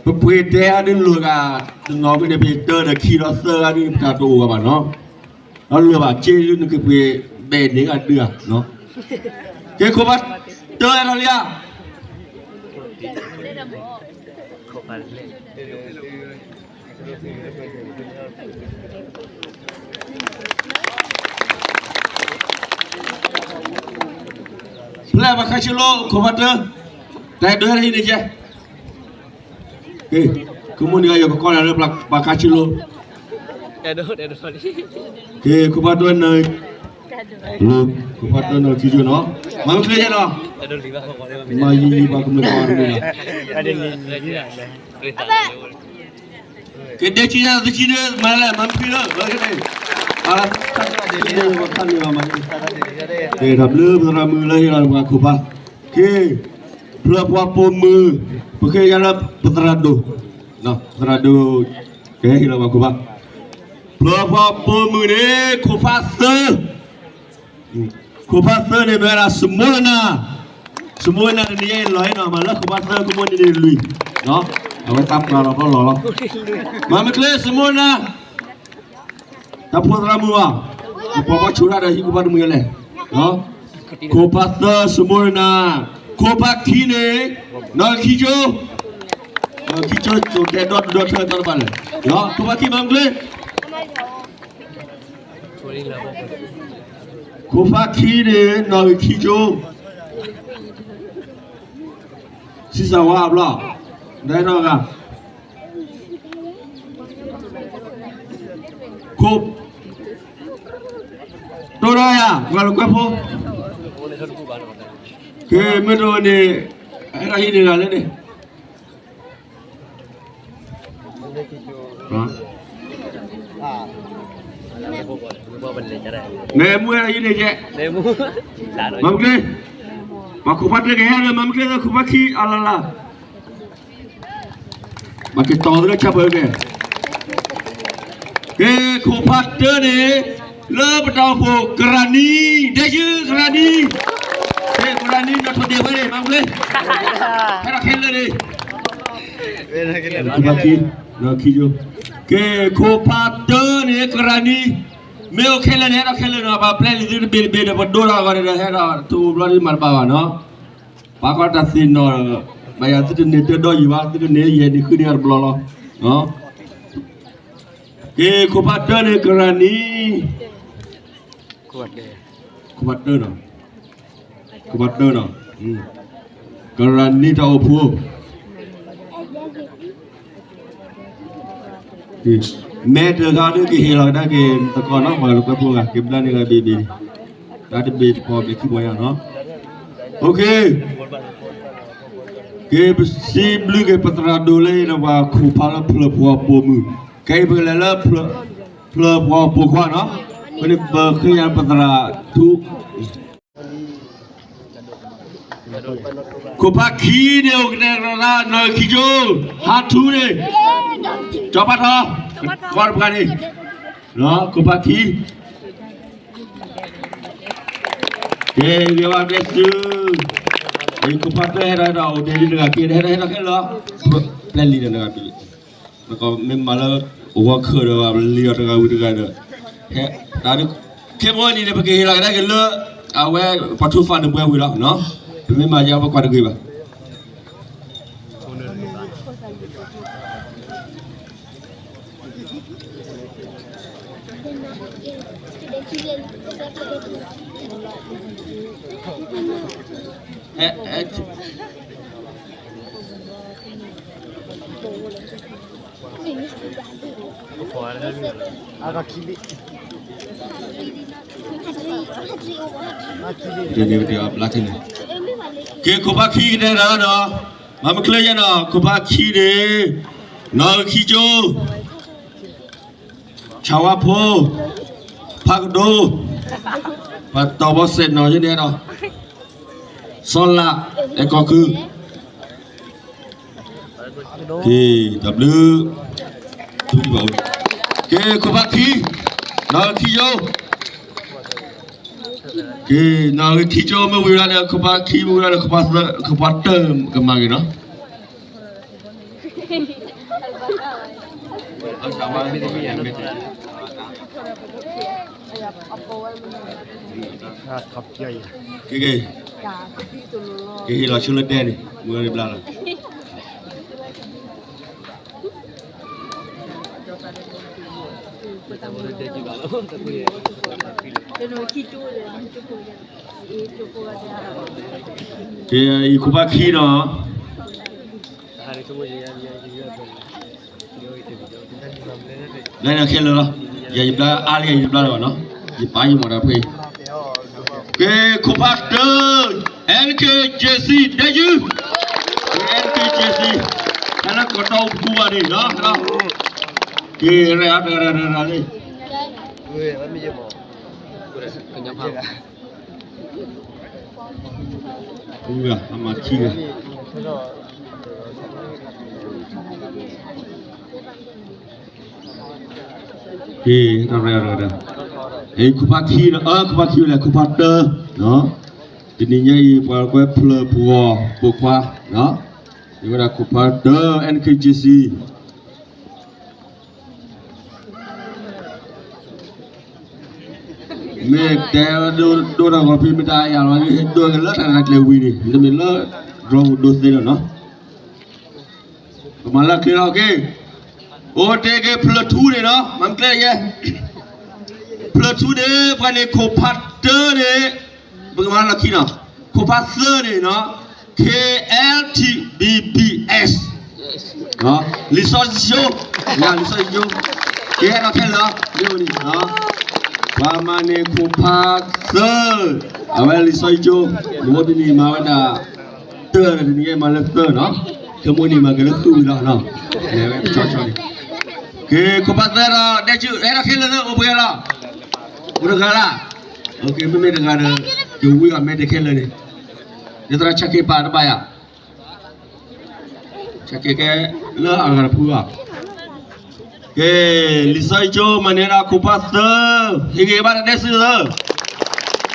ပပှ့ၤတဲအါဒ်လိာ်ဂၤ, တနီၤဖဲန့ၣ် ပတၢဒီးခံဒီးသၢဂၤဒ်ပတၢ်တအိၣ်ဘၣ်ဘၣ်နီၤ, ဒီးလိာ်ဘၣ်က့ဒ်နကပှ့ၤဘဲၣ်န့ၢ်ဂၤဒုဧါ, က့ၤခိၣ်ဖးတၢအဲၣ်ဒိးလံဧါ ဖျဲၣ်ဘၣ်ခါဆူလီၤ ခိၣ်ဖးတၢ, တၢ်ဒိးဟဲဟံးန့ၢ်ယဲ, က့ၤ, ကမိၣ်န့ၣ်ယကကီၢ်နၤလၢဘၣ်ခါဆူလီၤ, က့ၤ ခိၣ်ဖးတၢနၢ်, ခိၣ်ဖးတၢနၢ်ခံကၠိနီၤ, မၤမ့ၢ်ချ့ယဲနီၤ, မၤယံၤယံၤဘၣ်ကမျၢၢ်ကီၢ်တမံၤဘၣ် ကဒဲကံယၤသကံဒၢမၤလဲၣ် မၤဖံးလၢ တၢ်ဘျုးပသရၣ်မုၣ်လၢဟ့ၣ်လီၤပှၤခိၣ်ဖး, က့ၤ ဖျၢၣ်ပှၤပိာ်မုၣ်, ပဃ့ယၤလၢပသရၣ်ဒိၣ်, ပသရၣ်ဒိၣ်, ကဟဲဟ့ၣ်လီၤပှၤခိၣ်ဖး, ဖျၢၣ်ပှၤပိာ်မုၣ်န့ၣ် ခိၣ်ဖးသၢ ခိၣ်ဖးသၢန့ၣ်မ့ၢ်ဝဲဒၣ် စမိၣ်လနၢ်, စမိၣ်လနၢ်တနံၤအံၤလီၤအံၤနီၤ မၤလၢခိၣ်ဖးသၢကမိၣ်န့ၣ်န့ၣ်လွံၢ်, အဝဲသးပှၢ်လီၤထီၣ်လီၤလီၤ, မၤမ့ၢ်ချ့စမိၣ်လနၢ်, တၢ်ဖိသရၣ်မုၣ်ဘၣ်, ပှၤဘၣ်ဆိၣ်တၢ်ဒီးဟံၣ်ခိၣ်ဖးတမုာ်လဲၣ်, ခိၣ်ဖးသၢစမိၣ်လနၢ်, ခိၣ်ဖးခံန့ၣ်, နီၢ်ခံကၠိ, နီၢ်ခံကၠိကၠိတဲဒီဒူၣ်ဒီထၢတၢ်တဘၣ်လဲၣ်, ခိၣ်ဖးခံမၤမ့ၢ်ချ့ ခိၣ်ဖးခံန့ၣ် နီၢ်ဂ့ၤခံကၠိ, စံးစၢ်ဝါအဘျီ, ဒဲထီၣ်ဂၤ, ခိၣ်, တိၢ်ဒီးယၤ ပှၤလိာ်ကွဲဖိ, ကမ့ၢ်တအိၣ်န့ၣ်, အဲၣ်ဒိးဟံးန့ၢ်ဂၤလၢန့ၣ် မ့ၢ်မူဝဲဒၣ်ယန့ၣ်ကဲ, မၤမုၢ်ကျ့, ပှၤခိၣ်ဖးတၢၢ်ကဟဲဒီး မၤမုၢ်ကျ့ဒီးခိၣ်ဖးခံအလၢ်လၢ်, ဘၣ်က့ၤတီၤသလၢဆၢပၢၢ်ကဲ, က့ၤခိၣ်ဖးတၢၢ်န့ၣ်, လၢပတၢ်အိၣ်ဖှိၣ်ကရၤနံ, ဒဲယုကရၤနံ, ကရၤနံနီၣ်ထိးဒ့ၣ်ဝဲန့ၣ် မၤမုၢ်ကျ့, ဟဲဒီးခဲလၢာ်န့ၣ် ခိၣ်ဖးခံ, ခံယိ, က့ၤခိၣ်ဖးတၢၢ်န့ၣ် ကရၤနံ, မ့ၢ်အိၣ်ခဲလၢာ်န့ၣ် ဟဲဒီးခဲလၢာ်နီၤ, ပှၤပျဲလံာ်သုတဘ့ၣ်တဘ့ၣ်ဒီး ပဒိတၢ်ဂီၤန့ၣ်ဒီး ဟဲဒီးတအိၣ်ဘျီဒ်မၤတဘၣ်ဘၣ်နီၤ, ပှၤကီတၢ်သ့ၣ်နီၣ်, ဘၣ်ယၤသုတန့ၢ်တၢ်ဒီးယံၤဘၣ်, သုတန့ၢ်ယဲၢ်နံၣ်ဃုနံၣ်အတဘျီလီၤ, က့ၤခိၣ်ဖးတၢၢ်န့ၣ် ကရၤနံ ခိၣ်ဖးတၢၢ်နီၤ, ခိၣ်ဖးတၢၢ်နီၤ, ကရၤနံတၢ်အိၣ်ဖှိၣ်, မဲာ်တဂၤဒီးကဟ့ၣ်လီၤကဒါက့ၤသကိးနီၤ, ပှၤလိာ်ကွဲဖိဂၤ က့ၤဘျါန့ၢ်ဂၤဘ့ၣ်ဘ့ၣ်, တၢ်တဘ့ၣ်တပီၤဘ့ၣ်ခံပီၤညါနီၤ, က့ၤပစံးဘျုးက့ၤပသရၣ်ဒိၣ်လၢအံၤဒီး ပှၤခိၣ်ဖးလၢဖျၢၣ်ပှီၤပိာ်မုၣ်, ခဲအံၤပကလဲၤလၢ ဖျၢၣ်ပှီၤပိာ်ခွါနီၤ, ဖဲန့ၣ်ပဃ့ယၤပသရၣ်ထူ ခိၣ်ဖးခံန့ၣ် အိၣ်ကတဲာ်ကတီၤသး နီၢ်ဂ့ၤခံကၠိ, ဟးထူန့ၣ်, ကၠီၤပၢ်ထီ, ကီတပှၤန့ၣ်, ခိၣ်ဖးခံ, ကဲ ဂ့ၤဘၣ်ဒဲးစု, ခိၣ်ဖးတၢၢ်ဟဲဒီးဟဲဒီး အိၣ်ဒဲးလံတဂၤက့ၤ ဟဲဒီးဟဲဒီးခဲလၢာ်, ပျဲလံဒီးတဂၤဘ့ၣ် မ့ၢ်မၤလၢ အဝီခၢၣ်ဒီး လံအီၤတဂၤဝံၤတဂၤဒီး, ဟဲ, တၢ်ဒုး, ခဲမီန့ၣ် ပကဟ့ၣ်လီၤကဒါက့ၤလၢ အဝဲ ပှၤထူဖးန့ၣ်ပှဲၤဝံၤလီၤ, ပမ့ၢ်မၤယါပကွၢ်တဂ့ၤဘၣ်. က့ၤခိၣ်ဖးခံကတဲဒီးနီၤ, မၤမုၢ်ချ့ယဲနီၤ, ခိၣ်ဖးခံန့ၣ်, နီၢ်ဂ့ၤခံကၠိ ဆၣ်ဝါဖိ, ဖးကဒိ, ပှၤတီၤဘီစဲးနီၢ်ယဲန့ၣ်ဒီး, စီၤလး, အဲၣ်ကီၢ်ခု, က့ၤတၢ်ဘျုး, က့ၤခိၣ်ဖးခံ, နီၢ်ဂ့ၤခံကၠိ, က့ၤနီၢ်ဂ့ၤခံကၠိမ့ၢ်ဝံၤဝဲဒၣ်န့ၣ် ခိၣ်ဖးခံမ့ၢ်ဝံၤဝဲဒၣ်န့ၣ် ခိၣ်ဖးတၢၢ်ကမၤဂ့ၤနီၤ. က့ၤက့ၤ, ကဟ့ၣ်လီၤဆူလၢဒဲန့ၣ် မ့ၢ်ဝဲန့ၣ်ဘျါလီၤ. က့ၤအံၤခိၣ်ဖးခံနီၤ. ဘျါန့ၣ်ခဲလၢာ်လီၤ. ယၤယဘျါအါလၢယၤယတဘျါလၢၤဘၣ်နီၤ. ယပာ်ယမီၢ်တၢ်ဖဲအံၤ. က့ၤခိၣ်ဖးတၢၢ် အဲၣ်က့ၣ်ကၠ့ၣ်စံ ဒဲယုၢ်, အဲၣ်က့ၣ်ကၠ့ၣ်စံ, ဟဲလၢကတီၢ်အိၣ်ပူၤဘၣ်န့ၣ်နီၤ. က့ၤရဲၣ်အါတဂၤတဂၤတဂၤလံ. အမၤခံဂၤ, က့ၤ, ခိၣ်ဖးခံ, ခိၣ်ဖးခံဝဲလဲၣ် ခိၣ်ဖးတၢၢ်, တနံၤညါအံၤ ပှၤကွဲဖျၢၣ်ပှီၤပိာ်ခွါ, မ့ၢ်ဝဲဒၣ်ခိၣ်ဖးတၢၢ် အဲၣ်က့ၣ်ကၠ့ၣ်စံ မ့ၢ်တဲဒိတၢ်ဂီၤဖံး မ့ၢ်တၢ်အါယၤလီၤ ဟဲဒိက့ၤလၢတၢ်ရဲၣ်တၢ်ကျဲၤဝံၤန့ၣ် မ့တမ့ၢ်လၢ ဒြီပူၤဒိသ့လီၤနီၤ. ပမၤလၢချ့လီၤက့ၤ, အိၣ်တဲက့ၤဖျၢၣ်ထူန့ၣ်နီၤ မၤမုၢ်ကျဲယဲ, ဖျၢၣ်ထူန့ၣ် ပှၤန့ၣ်ခိၣ်ဖးတၢၢ်န့ၣ်, ပကမၤလၢခံနီၤ, ခိၣ်ဖးသၢန့ၣ်နီၤ K L T B B S လံာ်စီဆှံကၠိ, လံာ်စီဆှံကၠိ, ကဟဲဒီးခဲလၢာ်လီၤ, မ့ၢ်ဝဲန့ၣ်, ပှၤမၤန့ၢ်ခိၣ်ဖးသၢ, အဝဲလံာ်စီဆှံကၠိ, မ့ၢ်တနံၤမၤဝဲဒၣ် တၢ်တနံၤမၤလၢသၢနီၤ, ကမိၣ်န့ၣ်မၤက့ၤလၢဃုဝံၤလီၤ, လဲၤဝဲကၠီကၠီန့ၣ်, က့ၤခိၣ်ဖးသၢဒီး ဒဲကၠူ ဟဲဒီးခဲလၢာ်လၢအိၣ်ပှဲၤလီၤ, အိၣ်တဂၤလၢ်, မ့မ့ၢ်တဂၤဒီး ကဝံအီၤမဲာ်တခဲလၢာ်န့ၣ်, ဒ်သိးဆၢက့ၤပာ်တဘၣ်ယၤ ဆၢက့ၤကဲလၢအဂၤတဖုဘၣ်, က့ၤ လံာ်စီဆှံကၠိမၤန့ၢ်ဒၣ်ခိၣ်ဖးသၢ, ဟ့ၣ်ဂ့ၤဘၣ်တၢ်ဒဲစုသၢ,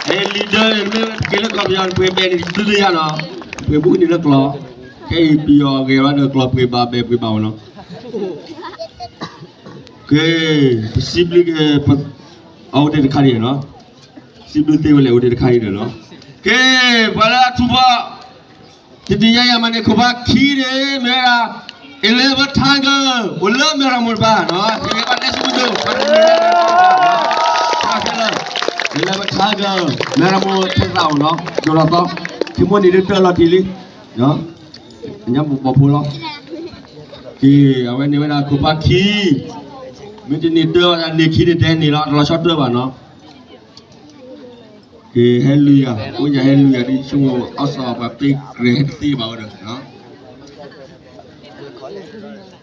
အဲ leader န့ၣ် မ့ၢ်က့ၤလၢကျီၢ်ပယီၤန့ၣ် ပှ့ၤဘဲန့ၣ် ဒုးလၢယၤနီၤ, ပှ့ၤဘူးန့ၣ်လၢကျီၢ်, ခဲအံၤပယီၤဂ့ၤဘၣ်ဒီးကျီၢ်ပှ့ၤဘၣ်ဘဲပှ့ၤဘၣ်ဝဲနီၤ, က့ၤ ပစံးဘျုးက့ၤ အအိၣ်တ့ၢ်တခါန့ၣ်နီၤ, စံးဘျုးသ့ဝဲလဲၣ်အိၣ်တ့ၢ်တခါအံၤန့ၣ်နီၤ, က့ၤ ပှၤလၢအထူးဘီ တနံၤညါအံၤမၤန့ၢ်ခိၣ်ဖးခံန့ၣ် မ့ၢ်ဝဲဒၣ် Eleven Tiger အိၣ်လၢမဲၢ်ရမိၢ်တပၤနီၤ, ဟ့ၣ်ဂ့ၤဘၣ်တၢ်ဒဲစုဒိၣ်, ခဲလၢာ် Eleven Tiger မဲၢ်ရမိၢ်ထၢသးအိၣ်နီၤ, ဒိၣ်ထီၣ်သီ, ခံမိၢ်န့ၣ်ဒုးတၢၢ်လီၤတံၢ်လံ, ညါဘီဖိလီၤ, က့ၤ အဝဲန့ၣ်ဝဲဒၣ်ခိၣ်ဖးခံ, မ့ၢ်တန့ၢ်တၢၢ်ဘၣ်န့ၣ် ခံန့ၣ်တဲန့ၣ်လီၤ, တလီၤဆီတၢၢ်ဘၣ်နီၤ က့ၤဟဲလူၤယၤ, အိၣ်ညါဟဲလူၤယၤဒ်ဆိကမိၣ် အီၣ်စီၣ်ပှၤပ့ၢ်ကြဲၤဟဲတသ့ဘၣ်ဝဲဒီး, အဝဲတ့ၢ်ယဲက့ၤဘျါဂ့ၤ သ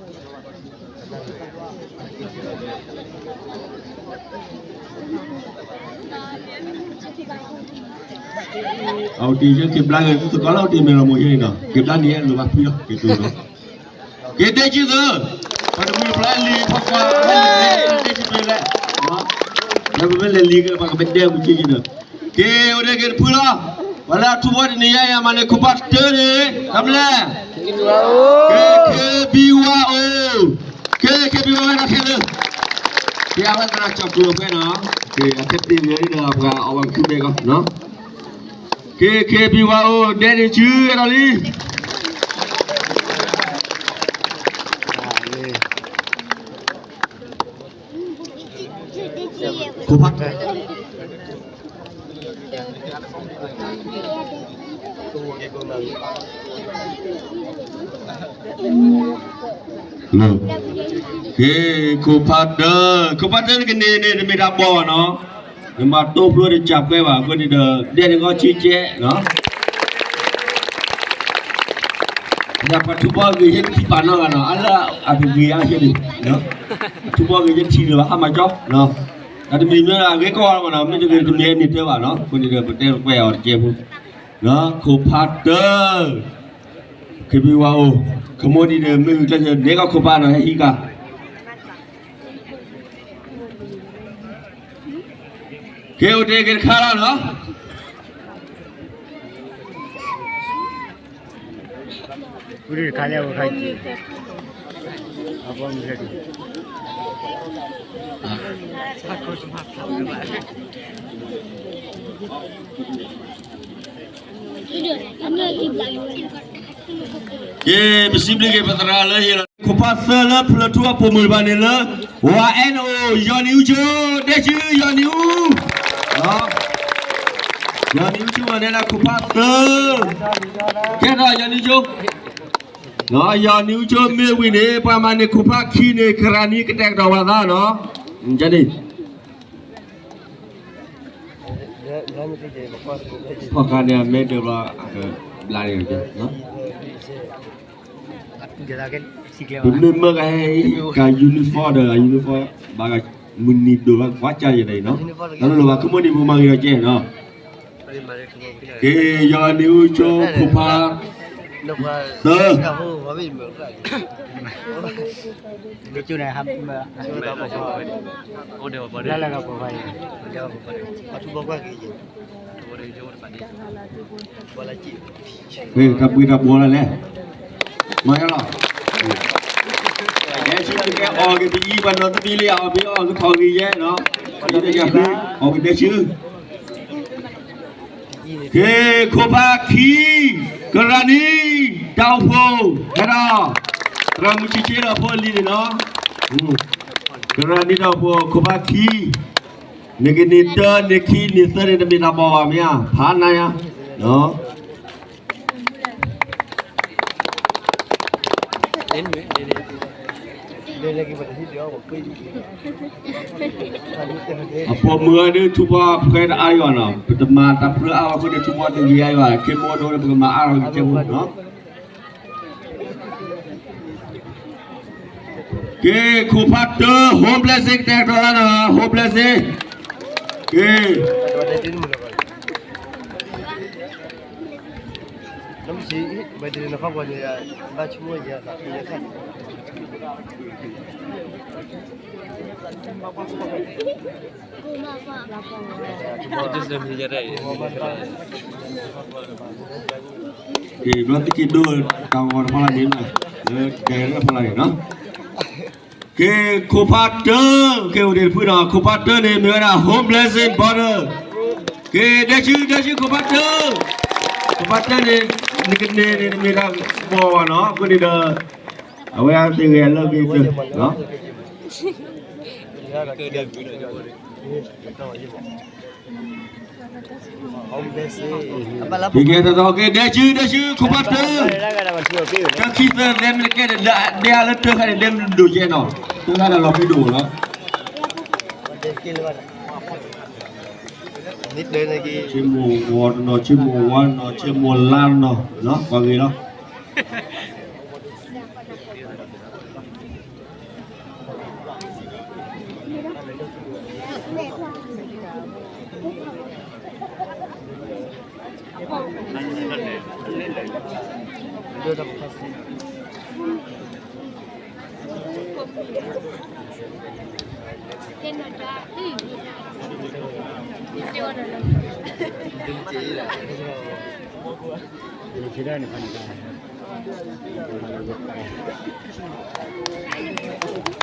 ကိးလၢအဝဲတ့ၢ်မဲာ်လီၤမိၢ်ယဲန့ၣ်ဒီး က့ၤဘျါန့ၣ်ယဲလိၣ်ဘၣ်ဖုလီၤ က့ၤတိၤလီၤ က့ၤဒဲက့ၤသၢ, ပှၤတမုာ်ဖျါလံၤဖီကွၢ် ဒဲက့ၤသၢလဲၣ်, လၢပမ့ၢ်လဲၤလံၤက့ၤ ပှၤကမ့ၢ်ဒဲမုၢ်က့ၤက့ၤဒီး, က့ၤအိၣ်ဒဲက့ၤတဖုလီၤ, ပှၤလၢအထူးဘီတနံၤညါအံၤ မၤန့ၢ်ခိၣ်ဖးတၢန့ၣ် တၢ်မနုၤလဲၣ်, က့ၤ K B Y O, က့ၤ K B Y O ဝဲဒၣ်ခဲလၢာ်, က့ၤအဝဲသရၣ်ကၠီၣ်ကျိၤဖဲနီၤ, က့ၤအခဲတ့ၢ်ဝဲဒၣ်ပှၤအီၣ်ဘၣ်ခုဘဲကီးနီၤ က့ၤ K B Y O ဒဲန့ၣ်စုအဲၣ်ဒိးလံ ခိၣ်ဖး က့ၤ ခိၣ်ဖးတၢ, ခိၣ်ဖးတၢနကန့ၢ်န့ၣ် တမ့ၢ်တၢ်ဘီၣ်ဘၣ်နီၤ, နမၤတိဖျိတစၢ်ပှဲၤဘၣ် အဃိန့ၣ်ဒီး ဒဲန့ၣ်ကီဆံကဲနီၤ ပှၤထူးဘီဂ့ၤယဲၢ်တထံၣ်ပာ်နီတဂၤနီၤ, အလၢအတဂ့ၤအါဟဲန့ၣ်, အထူးဘီဂ့ၤယဲၢ်တထံၣ်လၢၤဘၣ် ဟါမၤကၠီ, တၢ်တမံၤမ့ၢ်အဂ့ၤကီၢ်လီၤမးနီၤ, မ့ၢ်တဂ့ၤတမံၤန့ၣ်တၢ်ဘၣ်နီၤ, အဃိန့ၣ်ဒီး ပတဲပှဲၤအီၤတကဲဖိ, ခိၣ်ဖးတၢ, ခ့ဘံဝါအိၣ်, ခမိၣ်ဒံးဒီး မ့ၢ်ဂုာ်ကျဲးစၢး နဲကီၢ်ခိၣ်ဖးနီၤ ဟဲဟံးကၤ က့ၤအိၣ်တ့ၢ်က့ၤတခါလီၤနီၤ. က့ၤ ပစံးဘျုးက့ၤပသရၣ်လၢဟ့ၣ်လီၤ ခိၣ်ဖးသၢလၢဖျၢၣ်ထူအပိာ်မုၣ်တဖၣ်န့ၣ်လၢ ဝါအဲၣ်အိၣ် ယီၢ်နံၤအူကၠိ, ဒဲကၠူ ယီၢ်နံၤအူ, ယီၢ်နံၤအူကၠိ မၤန့ၢ်ဒၣ်ခိၣ်ဖးသၢ, ကဲထီၣ်ယီၢ်နံၤအူကၠိ, ယီၢ်နံၤအူကၠိမ့ၢ်ဝံၤန့ၣ် ပှၤမၤန့ၢ်ခိၣ်ဖးခံန့ၣ် ကရၤနံကတဲာ်ကတီၤဝဲသးနီၤ, န့ၣ် ဖီၣ်ဃာ်န့ၣ် အမဲဒၢးဘျီ အကဘျါန့ၣ်, ပမ့ၢ်မၢကဟဲအံၤ က uniform ဒီး uniform ဘၣ်မုၢ်နံၤဒိၣ်ဘၣ်ကွၢ်ကၢ်ယဲၢ်န့ၣ်နီၤ, တၢ်လၢလိၣ်ဘၣ် ခမိၣ်ဒံး ပကမၤဂ့ၤဒီးကဲနီၤ, က့ၤ ယီၢ်နံၤအူကၠိ ခိၣ်ဖး သၢ တၢ်ဘှံးတၢ်ဘှီလၢလဲၣ်, မၤယါလီၤ, ဒဲဆူကဲအီၣ်က့ၤပအံၤ ပှၤနီၢ်သမံလံ အီၣ်မ့ၢ်အီၣ်ကထီၣ်ဂ့ၤယဲနီၤ, အံၤတယၤဃု အီၣ်က့ၤဒဲဆူ က့ၤ ခိၣ်ဖးခံ, ကရၤနံ တၢ်အိၣ်ဖှိၣ် ဟဲဒီး သရၣ်မုၣ်ဆံးဆံးဒီးဖိအလံၤန့ၣ်နီၤ, ကရၤနံတၢ်အိၣ်ဖှိၣ် ခိၣ်ဖးခံ, နကန့ၢ်တၢ န့ၢ်ခံ န့ၢ်သၢန့ၣ် တမ့ၢ်တၢ်ဘီၣ်ဘၣ်မ့ၢ်ဧါ, ဖးနါယါ, နီၤ. အပိာ်မုၣ်အဒုးထူပီၣ်ခွဲတအါယွၤနီၤ, ပတမၤတၢ်ပြၢအါဘၣ်အဃိန့ၣ် ထူပီၣ်တဂ့ၤအါယွၤ, ခ့မိၢ်ဒိၣ်န့ၣ် ပကမၤအါထီၣ်ကကဲဖိနီၤ. က့ၤ ခိၣ်ဖးတၢ home blessing ကတဲာ်ကတီၤလၢနီၤ, home blessing. က့ၤ က့ၤ ဘျီသ့ၣ်က့ၤဒိၣ်တၢ်ဂီၤတဖီလာ်န့ၣ်, လၢဒဲတဖီလာ်န့ၣ်နီၤ. က့ၤ ခိၣ်ဖးတၢ, က့ၤ အိၣ်ဒ့ၣ်တဖုနီၤ, ခိၣ်ဖးတၢန့ၣ် မ့ၢ်ဝဲဒၣ် home blessing border. က့ၤ ဒဲစု ဒဲစု ခိၣ်ဖးတၢ, ခိၣ်ဖးတၢန့ၣ် နကန့ၢ်န့ၣ် နမ့ၢ်တၢ်ဘီၣ်ဘၣ်နီၤ, အဃိန့ၣ်ဒီး အဝဲသ့ၣ်ဂဲၤလၢက့ၤတၢ်နီၤ. က့ၤကဲတၢ်ဒီး က့ၤ ဒဲစု ဒဲစု ခိၣ်ဖးတၢ, တၢ်ခံသၢဒဲမ့ၢ်ကဲဒီး ဒဲအါလၢတၢ်ခါန့ၣ် ဒဲမ့ၢ်ဒိၣ်ကဲနီၤ, တၢ်ခါဒီးလီၤဖံးဒိၣ်လီၤ. ဆ့မိၢ်ဝါတနီၤ, ဆ့မိၢ်ဝါတနီၤ, ဆ့မိၢ်လါတနီၤ, ပှၤဂ့ၤလီၤ.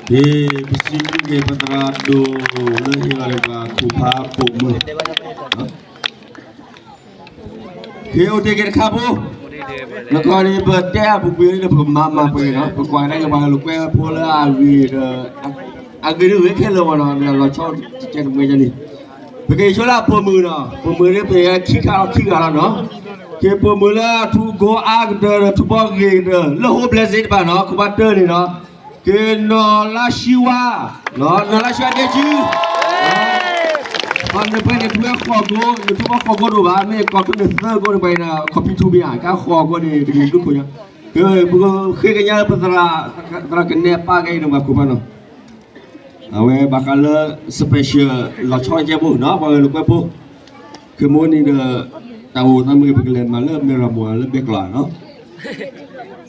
ပစံးဘျုးက့ၤပသရၣ်ဒိၣ်လၢဟ့ၣ်လီၤန့ၢ်ပှၤခိၣ်ဖးပိာ်မုၣ် က့ၤအိၣ်တ့ၢ်က့ၤတခါဖိ, နကီၢ်န့ၣ် ပတဲအပူၤကွံာ်န့ၣ် ပကမၤမၤပှဲၤနီၤ, ပကွၢ်ကဒါက့ၤပှၤလိာ်ကွဲဖိလၢအဂ့ၤဒီး အဂ့ၤဒ်ဂ့ၤခဲလၢာ်မ့ၢ်နီၤ, လီၤဆီကဲတမှဲၤန့ၣ်, ပက့ၤဆိလၢအပိာ်မုၣ်နီၤ, ပိာ်မုၣ်န့ၣ် ပဟဲခံခါလီၤခံဂၤလီၤနီၤ, က့ၤပိာ်မုၣ်လၢအထူကီအါကတၢၢ်ဒီးထူပီၣ်ဂ့ၤကတၢၢ် လၢ home blessing တဖၣ်နီၤ, ခိၣ်ဖးတၢန့ၣ်နီၤ, က့ၤနီၢ်လါဆံဝါ, နီၢ်လါဆံဝါဒဲစု, ပှၤန့ၣ်ပှဲၤန့ၣ် ထူဝဲဃီၣ်ကိ, နထူပီၣ်ဃီၣ်ကိဒိၣ်ဘၣ်, မ့ၢ်ကီၢ်ထူန့ၣ်သၢကိန့ၣ်ပှဲၤန့ၣ် ခီၣ်ဖံးထူမ့ၢ်ဧါ, ကါဃီၣ်ကိန့ၣ် တက့ၤဒုခိၣ်ညါ, က့ၤပဃ့ကညးလၢပသရၣ်, သရၣ်ကနဲပၢ်ကဲအံၤန့ၣ် ပှၤခိၣ်ဖးနီၤ, အဝဲဘၣ်ဃးလၢ special လီၤဆီကဲဖိနီၤ, ပှၤဂဲၤလိာ်ကွဲဖိ, ခဲမုၢ်နံၤဒီး တၢ်အိၣ်သးမ့ၢ်ဂ့ၤ ပကလဲၤမၤလၢမဲၢ်ရမိၢ်လၢဘဲကျိာ်နီၤ,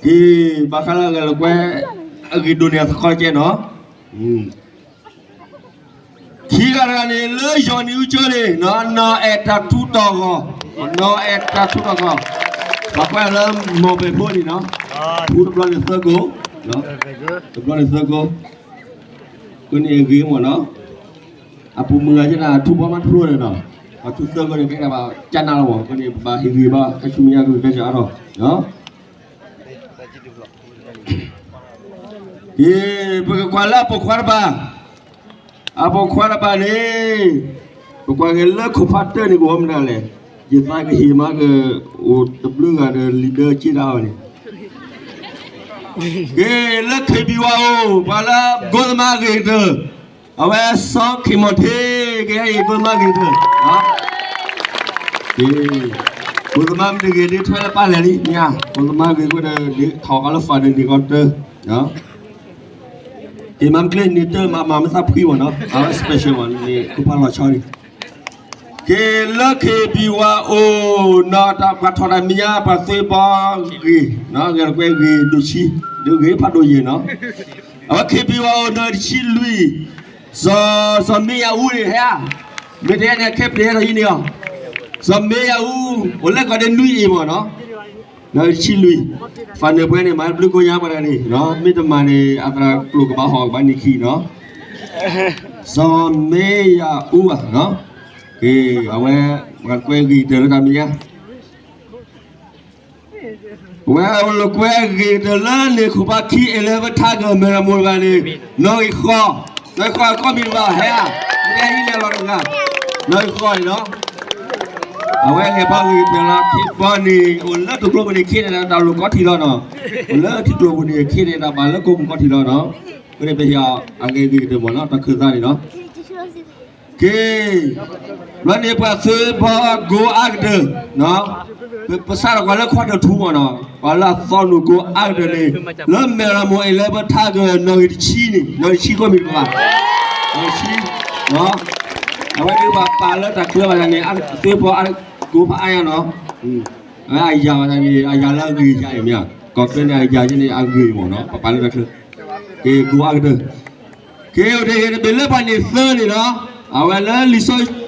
က့ၤဘၣ်ဃးလၢဂဲၤလိာ်ကွဲ အဂ့ၤဒိၣ်န့ၢ်အသကိးကဲနီၤ, ခံဂၤတဂၤန့ၣ် လၢယီၢ်နံၤအူကၠိန့ၣ် နီၢ်အဲၣ်တၢ်ထူတီၢ်ဂီၤ, နီၢ်အဲၣ်တၢ်ထူတီၢ်ဂီၤ, ပှၤကွဲးလၢမိၢ်ပဲာ်ဖိန့ၣ်နီၤ, ထူတဘျီန့ၣ်သၢကိ, တဘျီန့ၣ်သၢကိ, ကိးန့ၣ်အဂ့ၤမ့ၢ်နီၤ, အပူၤမုၢ်ဂၤကဲန့ၣ် ထူဘီမးတဖျိန့ၣ်နီၤ, ပှၤထူသၢကိန့ၣ် ကဲဒၣ်ဘၣ်ကၢ်နးလီၤမ့ၢ်, ကိးန့ၣ် ပဘၣ်ဟ့ၣ်ဂံၢ်ဘါ ကဆူမဲာ်ညါကကဲစ့ၢ်အါထီၣ်, က့ၤ ပကကွၢ်လၢအပိာ်ခွါတပၤ, အပိာ်ခွါတပၤန့ၣ် ပကွၢ်က့ၤလၢခိၣ်ဖးတၢန့ၣ် ကဝီၤမနုၤလဲၣ်, ယသးကဟ့ၣ်မးကအိၣ်တဘျုးဂၤဒီး leader က့တၢ်အီၤန့ၣ်, က့ၤလၢ ခံဘံၣ်ဝါအိၣ် ပှၤလၢကိၣ်သမါဂ့ၤကတၢၢ်, အဝဲ စီၤခ့ၣ်မီၣ်ထ့, က့ၤအံၤကိၣ်သမါဂ့ၤကတၢၢ် က့ၤ ကိၣ်သမါမ့ၢ်တဂ့ၤ ဒ်ထွဲလၢပၢ်လဲၣ်လံ မ့ၢ်ဧါ, ကိၣ်သမါဂ့ၤကတၢၢ် ဒ်ထီၣ်ဃီလၢ father န့ၣ်ကီးတၢၢ်, က့ၤမၤမ့ၢ်ကျ့န့ၣ်တၢၢ် မၤမၤမ့ၢ်သးဖှံမ့ၢ်နီၤ, အဝဲ special မ့ၢ်န့ၣ် ခိၣ်ဖးလီၤဆီန့ၣ်, က့ၤလၢ ခံဘံၣ်ဝါအိၣ် နီၤ တၢ်ပှၤထီၣ်တၢ်မဲာ်ညါ ပှၤသွ့ဘီဂ့ၤ, ဂဲၤလိာ်ကွဲဂ့ၤဒိၣ်ဆံ, ဒုးဂ့ၤဖးဒိၣ်ယဲၢ်နီၤ, အဝဲ ခံဘံၣ်ဝါအိၣ် နီၢ်တဆံလွံၢ်, စီၤ စီၤမ့ယၤအူန့ၣ်ဟဲဧါ, မ့ၢ်တဟဲန့ၣ် ခဲပျ့ၤဟဲထီၣ်ဟံးန့ၢ်အီၤ, စီၤမ့ယၤအူ အိၣ်လၢကီၢ်ဒ့နွံအ့ၣ်မ့ၢ်နီၤ, နီၢ်တဆံလွံၢ်, father ပှဲၤန့ၣ် မၤဘျုးကိးညါပှၤတဂၤန့ၣ်နီၤ, မ့ၢ်တမၤန့ၣ် အသရၣ်ကျိာ်ကဘၣ်ဟီၣ်ကဘၣ်န့ၢ်ခံနီၤ, စီၤမ့ယၤအူဧါ, က့ၤ အဝဲ ပှၤကွဲဂ့ၤကတၢၢ်လၢတၢ်မဲာ်ညါ ဝဲအိၣ်လိာ်ကွဲဂ့ၤကတၢၢ်လၢန့ၣ် ခိၣ်ဖးခံ eleven ထါကၢၢ် မဲၢ်ရမိၢ်တဂၤန့ၣ်, နီၣ်ဂံၢ်ဃီ, နီၣ်ဂံၢ်ဃီ ကိးမံၤတဘၣ်ဟဲဧါ, မ့ၢ်တဟဲဟံးန့ၢ်အလီၢ်တဂၤ, နီၣ်ဂံၢ်ဃီန့ၣ်နီၤ, က အဝဲဂဲၤဘၣ်ဂ့ၤကတၢၢ်လီၤ ခ့ဘီန့ၣ် အိၣ်လၢတကျိပူၤန့ၣ် ခ့န့ၣ်တၢ်လိၤကီထံလီၤနီၤ, အိၣ်လၢထံကျိပူၤန့ၣ် ခ့န့ၣ်တၢ်ဘၣ်လၢကိးမုၢ်ကီထံလီၤနီၤ, အဃိန့ၣ်ပဟ့ၣ်အဂ့ၤဂ့ၤကတၢၢ်မ့ၢ်နီၤ တၢ်ခၢၣ်သးန့ၣ်နီၤ, က့ ဘျီန့ၣ်ပှၤသ့ပီကိအါကတၢၢ်, ပစးထီၣ်ကွၢ်လၢ quarter two မ့ၢ်နီၤ, ပှၤလၢအသီနုာ်ကိအါကတၢၢ်န့ၣ် လၢမဲၢ်ရမိၢ်အံၤလၢပထါကနီၣ်ဂံၢ်တဆံန့ၣ် နီၣ်ဂံၢ်တဆံကိးမံၤပဘၣ်, နီၣ်ဂံၢ်တဆံ, အဝဲဒၣ်ပှၤပာ်လၢတၢ်ချၢဘၣ်န့ၣ် သ့ပီကိဖးအါယါနီၤ, အဝဲအယၤဘၣ်န့ၣ် အယၤလၢအဂ့ၤယၤအံၤမ့ၢ်, ကီၢ်ချၢန့ၣ် အယၤယဲန့ၣ် အဂ့ၤမ့ၢ်နီၤ ပပာ်လၢတၢ်ချၢ, က့ကိအါကတၢၢ် က့အိၣ်တ့ၢ်ဂ့ၤတဘ့ၣ်လၢပှၤန့ၣ်သၢန့ၣ်နီၤ, အဝဲလၢလံာ်စီဆှံ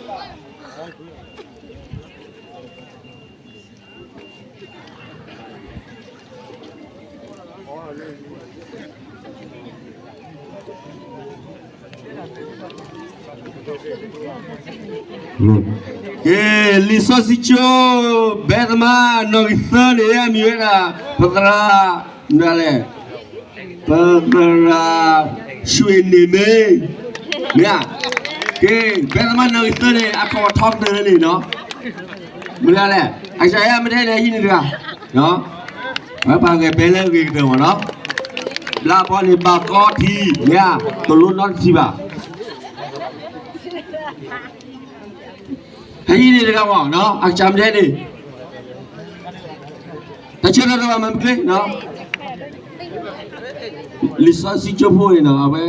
က့ လံာ်စီဆှံကၠိ ဘဲသမါနီၣ်ဂံၢ်သၢန့ၣ် အမံၤဝဲဒၣ် ပသရၣ် မနုၤလဲၣ် ပသရၣ် ရွှေနေမင်း, မ့ၢ်ဧါ, က့ ဘဲသမါနီၣ်ဂံၢ်သၢန့ၣ် အခီၣ်ထီကတၢၢ်လၢန့ၣ်နီၤ, မနုၤလဲၣ် အကစၢ်ယါမ့ၢ်တဲန့ၣ် ဟံးန့ၢ်တဂၤ, ပှၤဂဲၤဘဲလၢအဂ့ၤကတၢၢ်မ့ၢ်နီၤ, ဘျါဘီန့ၣ်ဘၣ်ကီထံ မ့ၢ်ဧါ, တလိနီတထံဘၣ် ဟံးန့ၢ်တဂၤမ့ၢ်, အကစၢ်မ့ၢ်တဲန့ၣ် တၢ်ဆၢထီၣ်တဘၣ်မၤမုၢ်ကျ့, လံာ်စီဆှံကၠိဖိန့ၣ်နီၤ အဝဲ,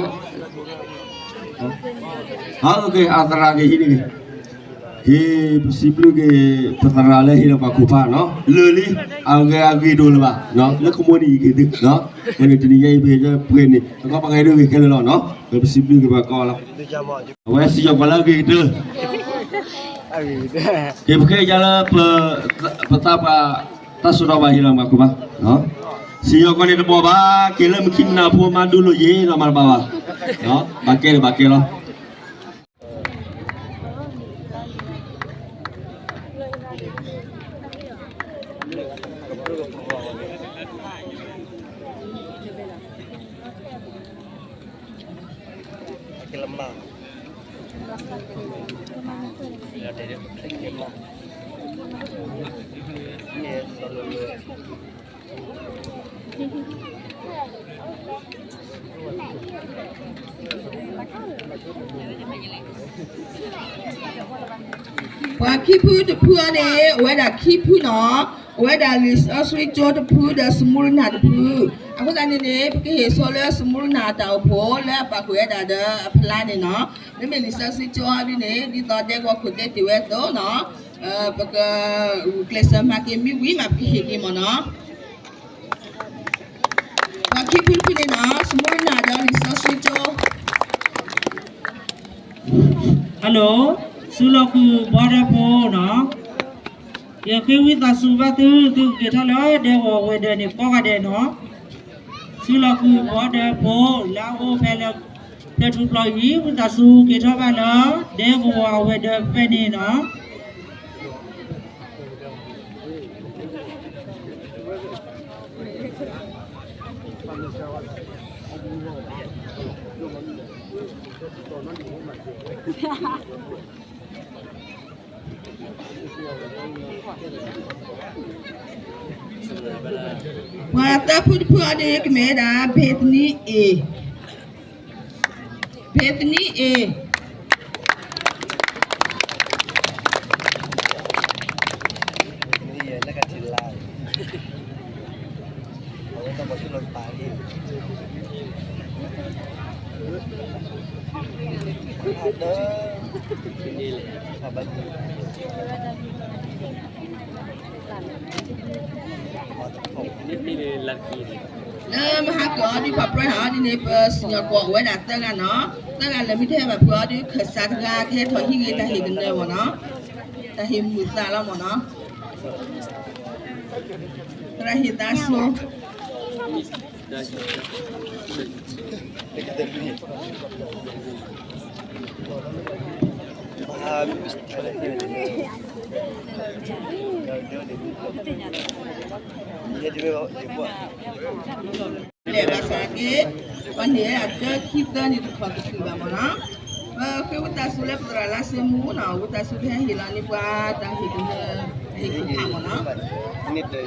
အသရၣ်က့ၤဟံးန့ၢ်, က့ၤပစံးဘျုးက့ၤ ပသရၣ်လၢဟ့ၣ်လီၤပှၤခိၣ်ဖးနီၤ လၢာ်လံ, အဂ့ၤအဂ့ၤဒိၣ်လၢၤဘၣ်, လၢကမိၣ်န့ၣ်ယက့ၤသု, ဝဲန့ၣ်တနံၤညါအံၤပဟ့ၣ်ပှဲၤန့ၣ် ပကီၢ်ပဂဲၤဒိၣ်ဂ့ၤခဲလၢာ်လီၤနီၤ, ပစံးဘျုးက့ၤပှၤကီၢ်လီၤ. အဝဲစံၣ်ညီၣ်ကွီၢ်လၢအဂ့ၤကတၢၢ်, က့ၤပဃ့ကညးလၢ ပသးပှၢ်တၢ်စိတၢ်ကမီၤဟ့ၣ်လီၤမၤခိၣ်ဘၣ်, စံၣ်ညီၣ်ကွီၢ်န့ၣ်တဘီၣ်ဘၣ်, က့ၤလၢမုၢ်ခံမုၢ်နၤဖိမၤဒိလိာ်ယ့ၤနီၤမၤတဘၣ်ဘၣ်, ဘၣ်ကဲလၢၤဘၣ်ကဲလီၤ. ပှၤခံဖုတဖုအံၤန့ၣ် အိၣ်ဝဲဒၣ်ခံဖုနီၤ, အိၣ်ဝဲဒၣ်လံာ်စီဆှံကၠိတဖုဒီးစမူရနၤတဖု, အဃိသတးန့ၣ်န့ၣ် ပကဟ့ၣ်ဆိလၢစမူရနၤအတၢ်အိၣ်ဖှိၣ်လၢအပာ်ဃုာ်ဝဲဒၣ်ဒီးအဖျါန့ၣ်နီၤ, မ့မ့ၢ်လံာ်စီဆှံကၠိအံၤဒ်န့ၣ် ဒ်သိးဒဲကဝီၤခိၣ်တဲတ့ၢ်ဝဲအသိးနီၤ, ပကဂုာ်ကျဲးစၢးမၤက့ၤမ့ၢ်ဝံၤမး ပကဟ့ၣ်က့ၤမ့ၢ်နီၤ. ပှၤခံဖုတဖုန့ၣ်နီၤ စမူရနၤဒီးလံာ်စီဆှံကၠိ Hello, စုလီၢ်ခူၣ်ဘီဒၢဖိနီၤ, ယဃ့ဝံသးစူၤဘၣ်သု သုက့ၤထီၣ်လၢဒဲကဝီၤဝဲၤဒၢးန့ၣ်ကိးဂၤဒဲးနီၤ, စုလီၢ်ခူၣ်ဘီဒၢဖိ လၢအအိၣ်ဖဲလၢ ဖဲထူၣ်ဖျီအံၤ ဝံသးစူၤက့ၤထီၣ်ဘၣ်လၢ ဒဲကဝီၤအဝဲၤဒၢးဖဲန့ၣ်နီၤ. ပှၤသၢဖုတဖုအံၤန့ၣ် ကမ့ၢ်ဝဲဒၣ် Bethany A, Bethany A. လၢမဟါကအီၤဒ် ပှၤပြၢဟးအီၤဒ်န့ၣ် ပစံၣ်ညီၣ်ကွီၢ်အိၣ်ဝဲဒၣ်သၢဂၤနီၤ, သၢဂၤလၢမ့ၢ်တဟဲဘၣ်ဖုအီၤဒ် ခၢၣ်စးတဂၤ ကဟဲထီၣ်ဟံးဂ့ၤတၢ်ဟ့ၣ်ကနၢမ့ၢ်နီၤ, တၢ်ဟ့ၣ်မုာ်သးလီၤမ့ၢ်နီၤ, သရၣ်ဟ့ၣ်သးဆိ လဲၤဘၣ်ဆၣ်က့ၤ, ပှၤန့ၣ်အတၢ်ခံသၢန့ၣ်တခီတခုဘၣ်မ့ၢ်နီၤ, ဃ့ဝံသးစူၤလၢပသရၣ်လါစ့မူနီၤ, ဝံသးစူၤကဟဲဟ့ၣ်လီၤန့ၢ်ပှၤတၢ်ဟ့ၣ်ကလၢ တၢ်ဟ့ၣ်ကဖးမ့ၢ်နီၤ.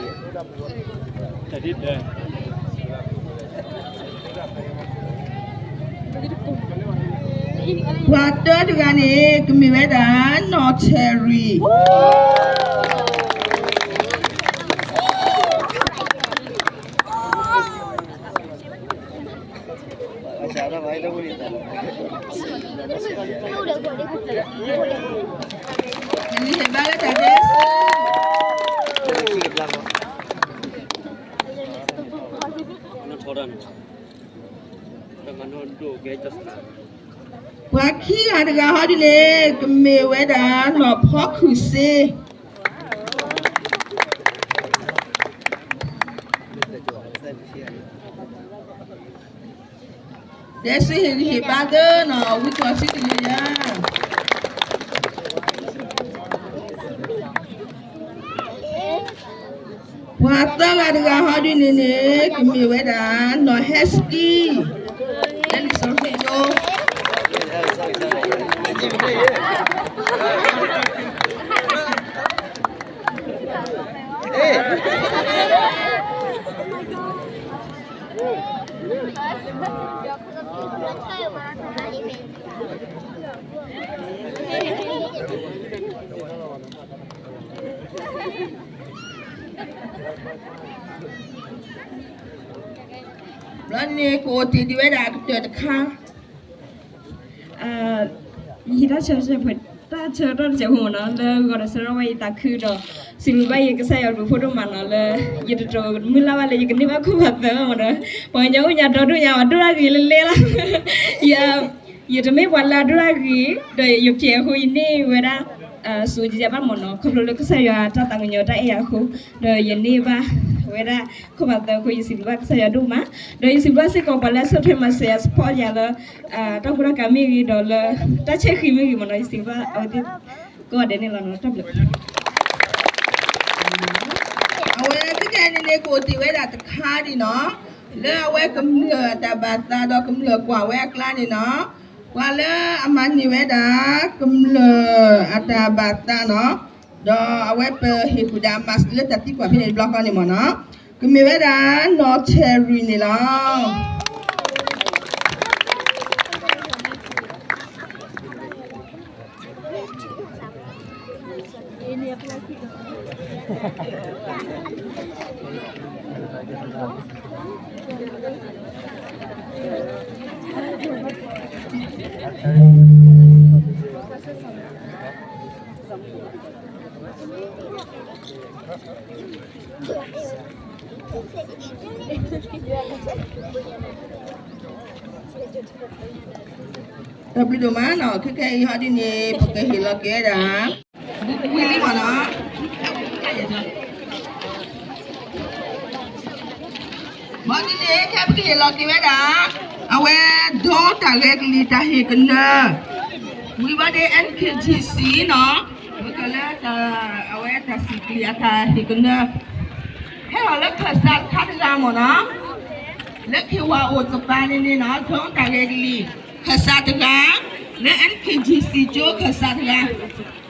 ပှၤတၢတဂၤန့ၣ် ကမ့ၢ်ဝဲဒၣ် နီၢ်ထဲရံၤ နဟ့ၣ်ဘါလၢတၢ်ဒဲးစူ ပှၤခံဂၤတဂၤဟီဒ်န့ၣ် ကမ့ၢ်ဝဲဒၣ် နီၢ်ဖီခုၣ်စ့ ဒဲးစူဟ့ၣ်ဂံၢ်ဟ့ၣ်ဘါသၢနီၤ ဝံသးစူၤတလၢယၤ ပှၤသၢဂၤတဂၤဟီဒ်န့ၣ်န့ၣ် ကမ့ၢ်ဝဲဒၣ် နီၢ်ဟဲစကံ လၢလံာ်စီဆှံကၠိ ဘျီန့ၣ် ကအိၣ်တ့ၢ်ဒံးဝဲဒၣ်အကတၢၢ်တခါ ယဟံးတၢ်ဆၢ တၢ်ဆၢထီၣ်တစဲးဖိမ့ၢ်နီၤ လၢဂီၤဒီးဆၢထီၣ်ဝဲယသးခုဒီး စံးဘျုးဘၣ်ယကစၢ်ယွၤဘျုးဖးဒိၣ်မးနီၤ လၢယတတြီမုၢ်လၢ်ဘၣ်လၢယကန့ၢ်ဘၣ်ခိၣ်ဖးသၢမ့ၢ်နီၤ ပှၤကညီအိၣ်ညါဒီဒူၣ်ညါ အဒိၣ်တၢ်ဂ့ၤလၢလဲလီၤ ယတမ့ၢ်ပှၤလၢအဒိၣ်တၢ်ဂ့ၤ ဒီးယပျဲအဃိ ယန့ၢ်ဝဲဒၣ် စူးယဘၣ်မ့ၢ်နီၤ ခီဖျိလၢကစၢ်ယွၤတၢ်သးကညီၤတၢ်အဲၣ်ယၤအဃိ ဒီးယန့ၢ်ဘၣ်ဝဲဒၣ်ခိၣ်ဖးသၢအဃိ ယစံးဘျုးဘၣ်ကစၢ်ယွၤဒိၣ်မး ဒီးယစံးဘျုးဘၣ်စ့ၢ်ကီးပှၤလၢအဆီၣ်ထွဲမၤစၢၤယၤ support ယၤလၢ တၢ်ကူတၢ်ကၤမ့ၢ်ဂ့ၤ ဒီးလၢတၢ်ဆဲးဃံးမ့ၢ်ဂ့ၤမ့ၢ်နီၤ ယစံးဘျုးဘၣ်အဝဲသ့ၣ်ကိးဂၤဒဲးန့ၣ်လီၤနီၤ တၢ်ဘျုး အဝဲခဲကနံၣ်န့ၣ် ကအိၣ်တ့ၢ်ဝဲဒၣ်တခါဒံးနီၤ လၢအဝဲကမျၢၢ်အတၢ်ဘၣ်သးဒီးကမျၢၢ်ကွၢ်ဝဲအကျါန့ၣ်နီၤ ပှၤလၢအမၤန့ၢ်ဝဲဒၣ် ကမျၢၢ်အတၢ်ဘၣ်သးနီၤ ဒီးအဝဲပဟ့ၣ်ဃုာ်ဒီးအမၤလၢတၢ်သံကွၢ်ဖဲန့ၣ်တဘျီဃီန့ၣ်မ့ၢ်နီၤ ကမ့ၢ်ဝဲဒၣ် နီၢ်ထဲရံၤန့ၣ်လီၤ. တၢ်ဘျုးဒိၣ်မးနီၤ ခဲကနံၣ်အံၤဟီဒ်န့ၣ် ပကဟ့ၣ်လီၤက့ၤဝဲဒ၁ ဝံၤလံမ့ၢ်နီၤ ဘၣ်ဒ်န့ၣ် ခဲပကဟ့ၣ်လီၤက့ၤဝဲဒၣ် အဝဲ ဒိတၢ်ဂဲၤကလံၤတၢ်ဟ့ၣ်ကနၢ ဝံၤဘၣ်ဒ့ NKTC နီၤ ဝဲကလၢ အဝဲတၢ်စံၣ်ကလံၤအတၢ်ဟ့ၣ်ကနၢ ဟဲလီၤလၢခၢၣ်စးတခါတဂၤမ့ၢ်နီၤ လၢခ့ဝၤအိၣ်တပၤန့ၣ်န့ၣ်နီၤ ဒိတၢ်ဂဲၤကလံၤ ခၢၣ်စးတဂၤ လၢ NKTC ကၠိခၢၣ်စးတဂၤ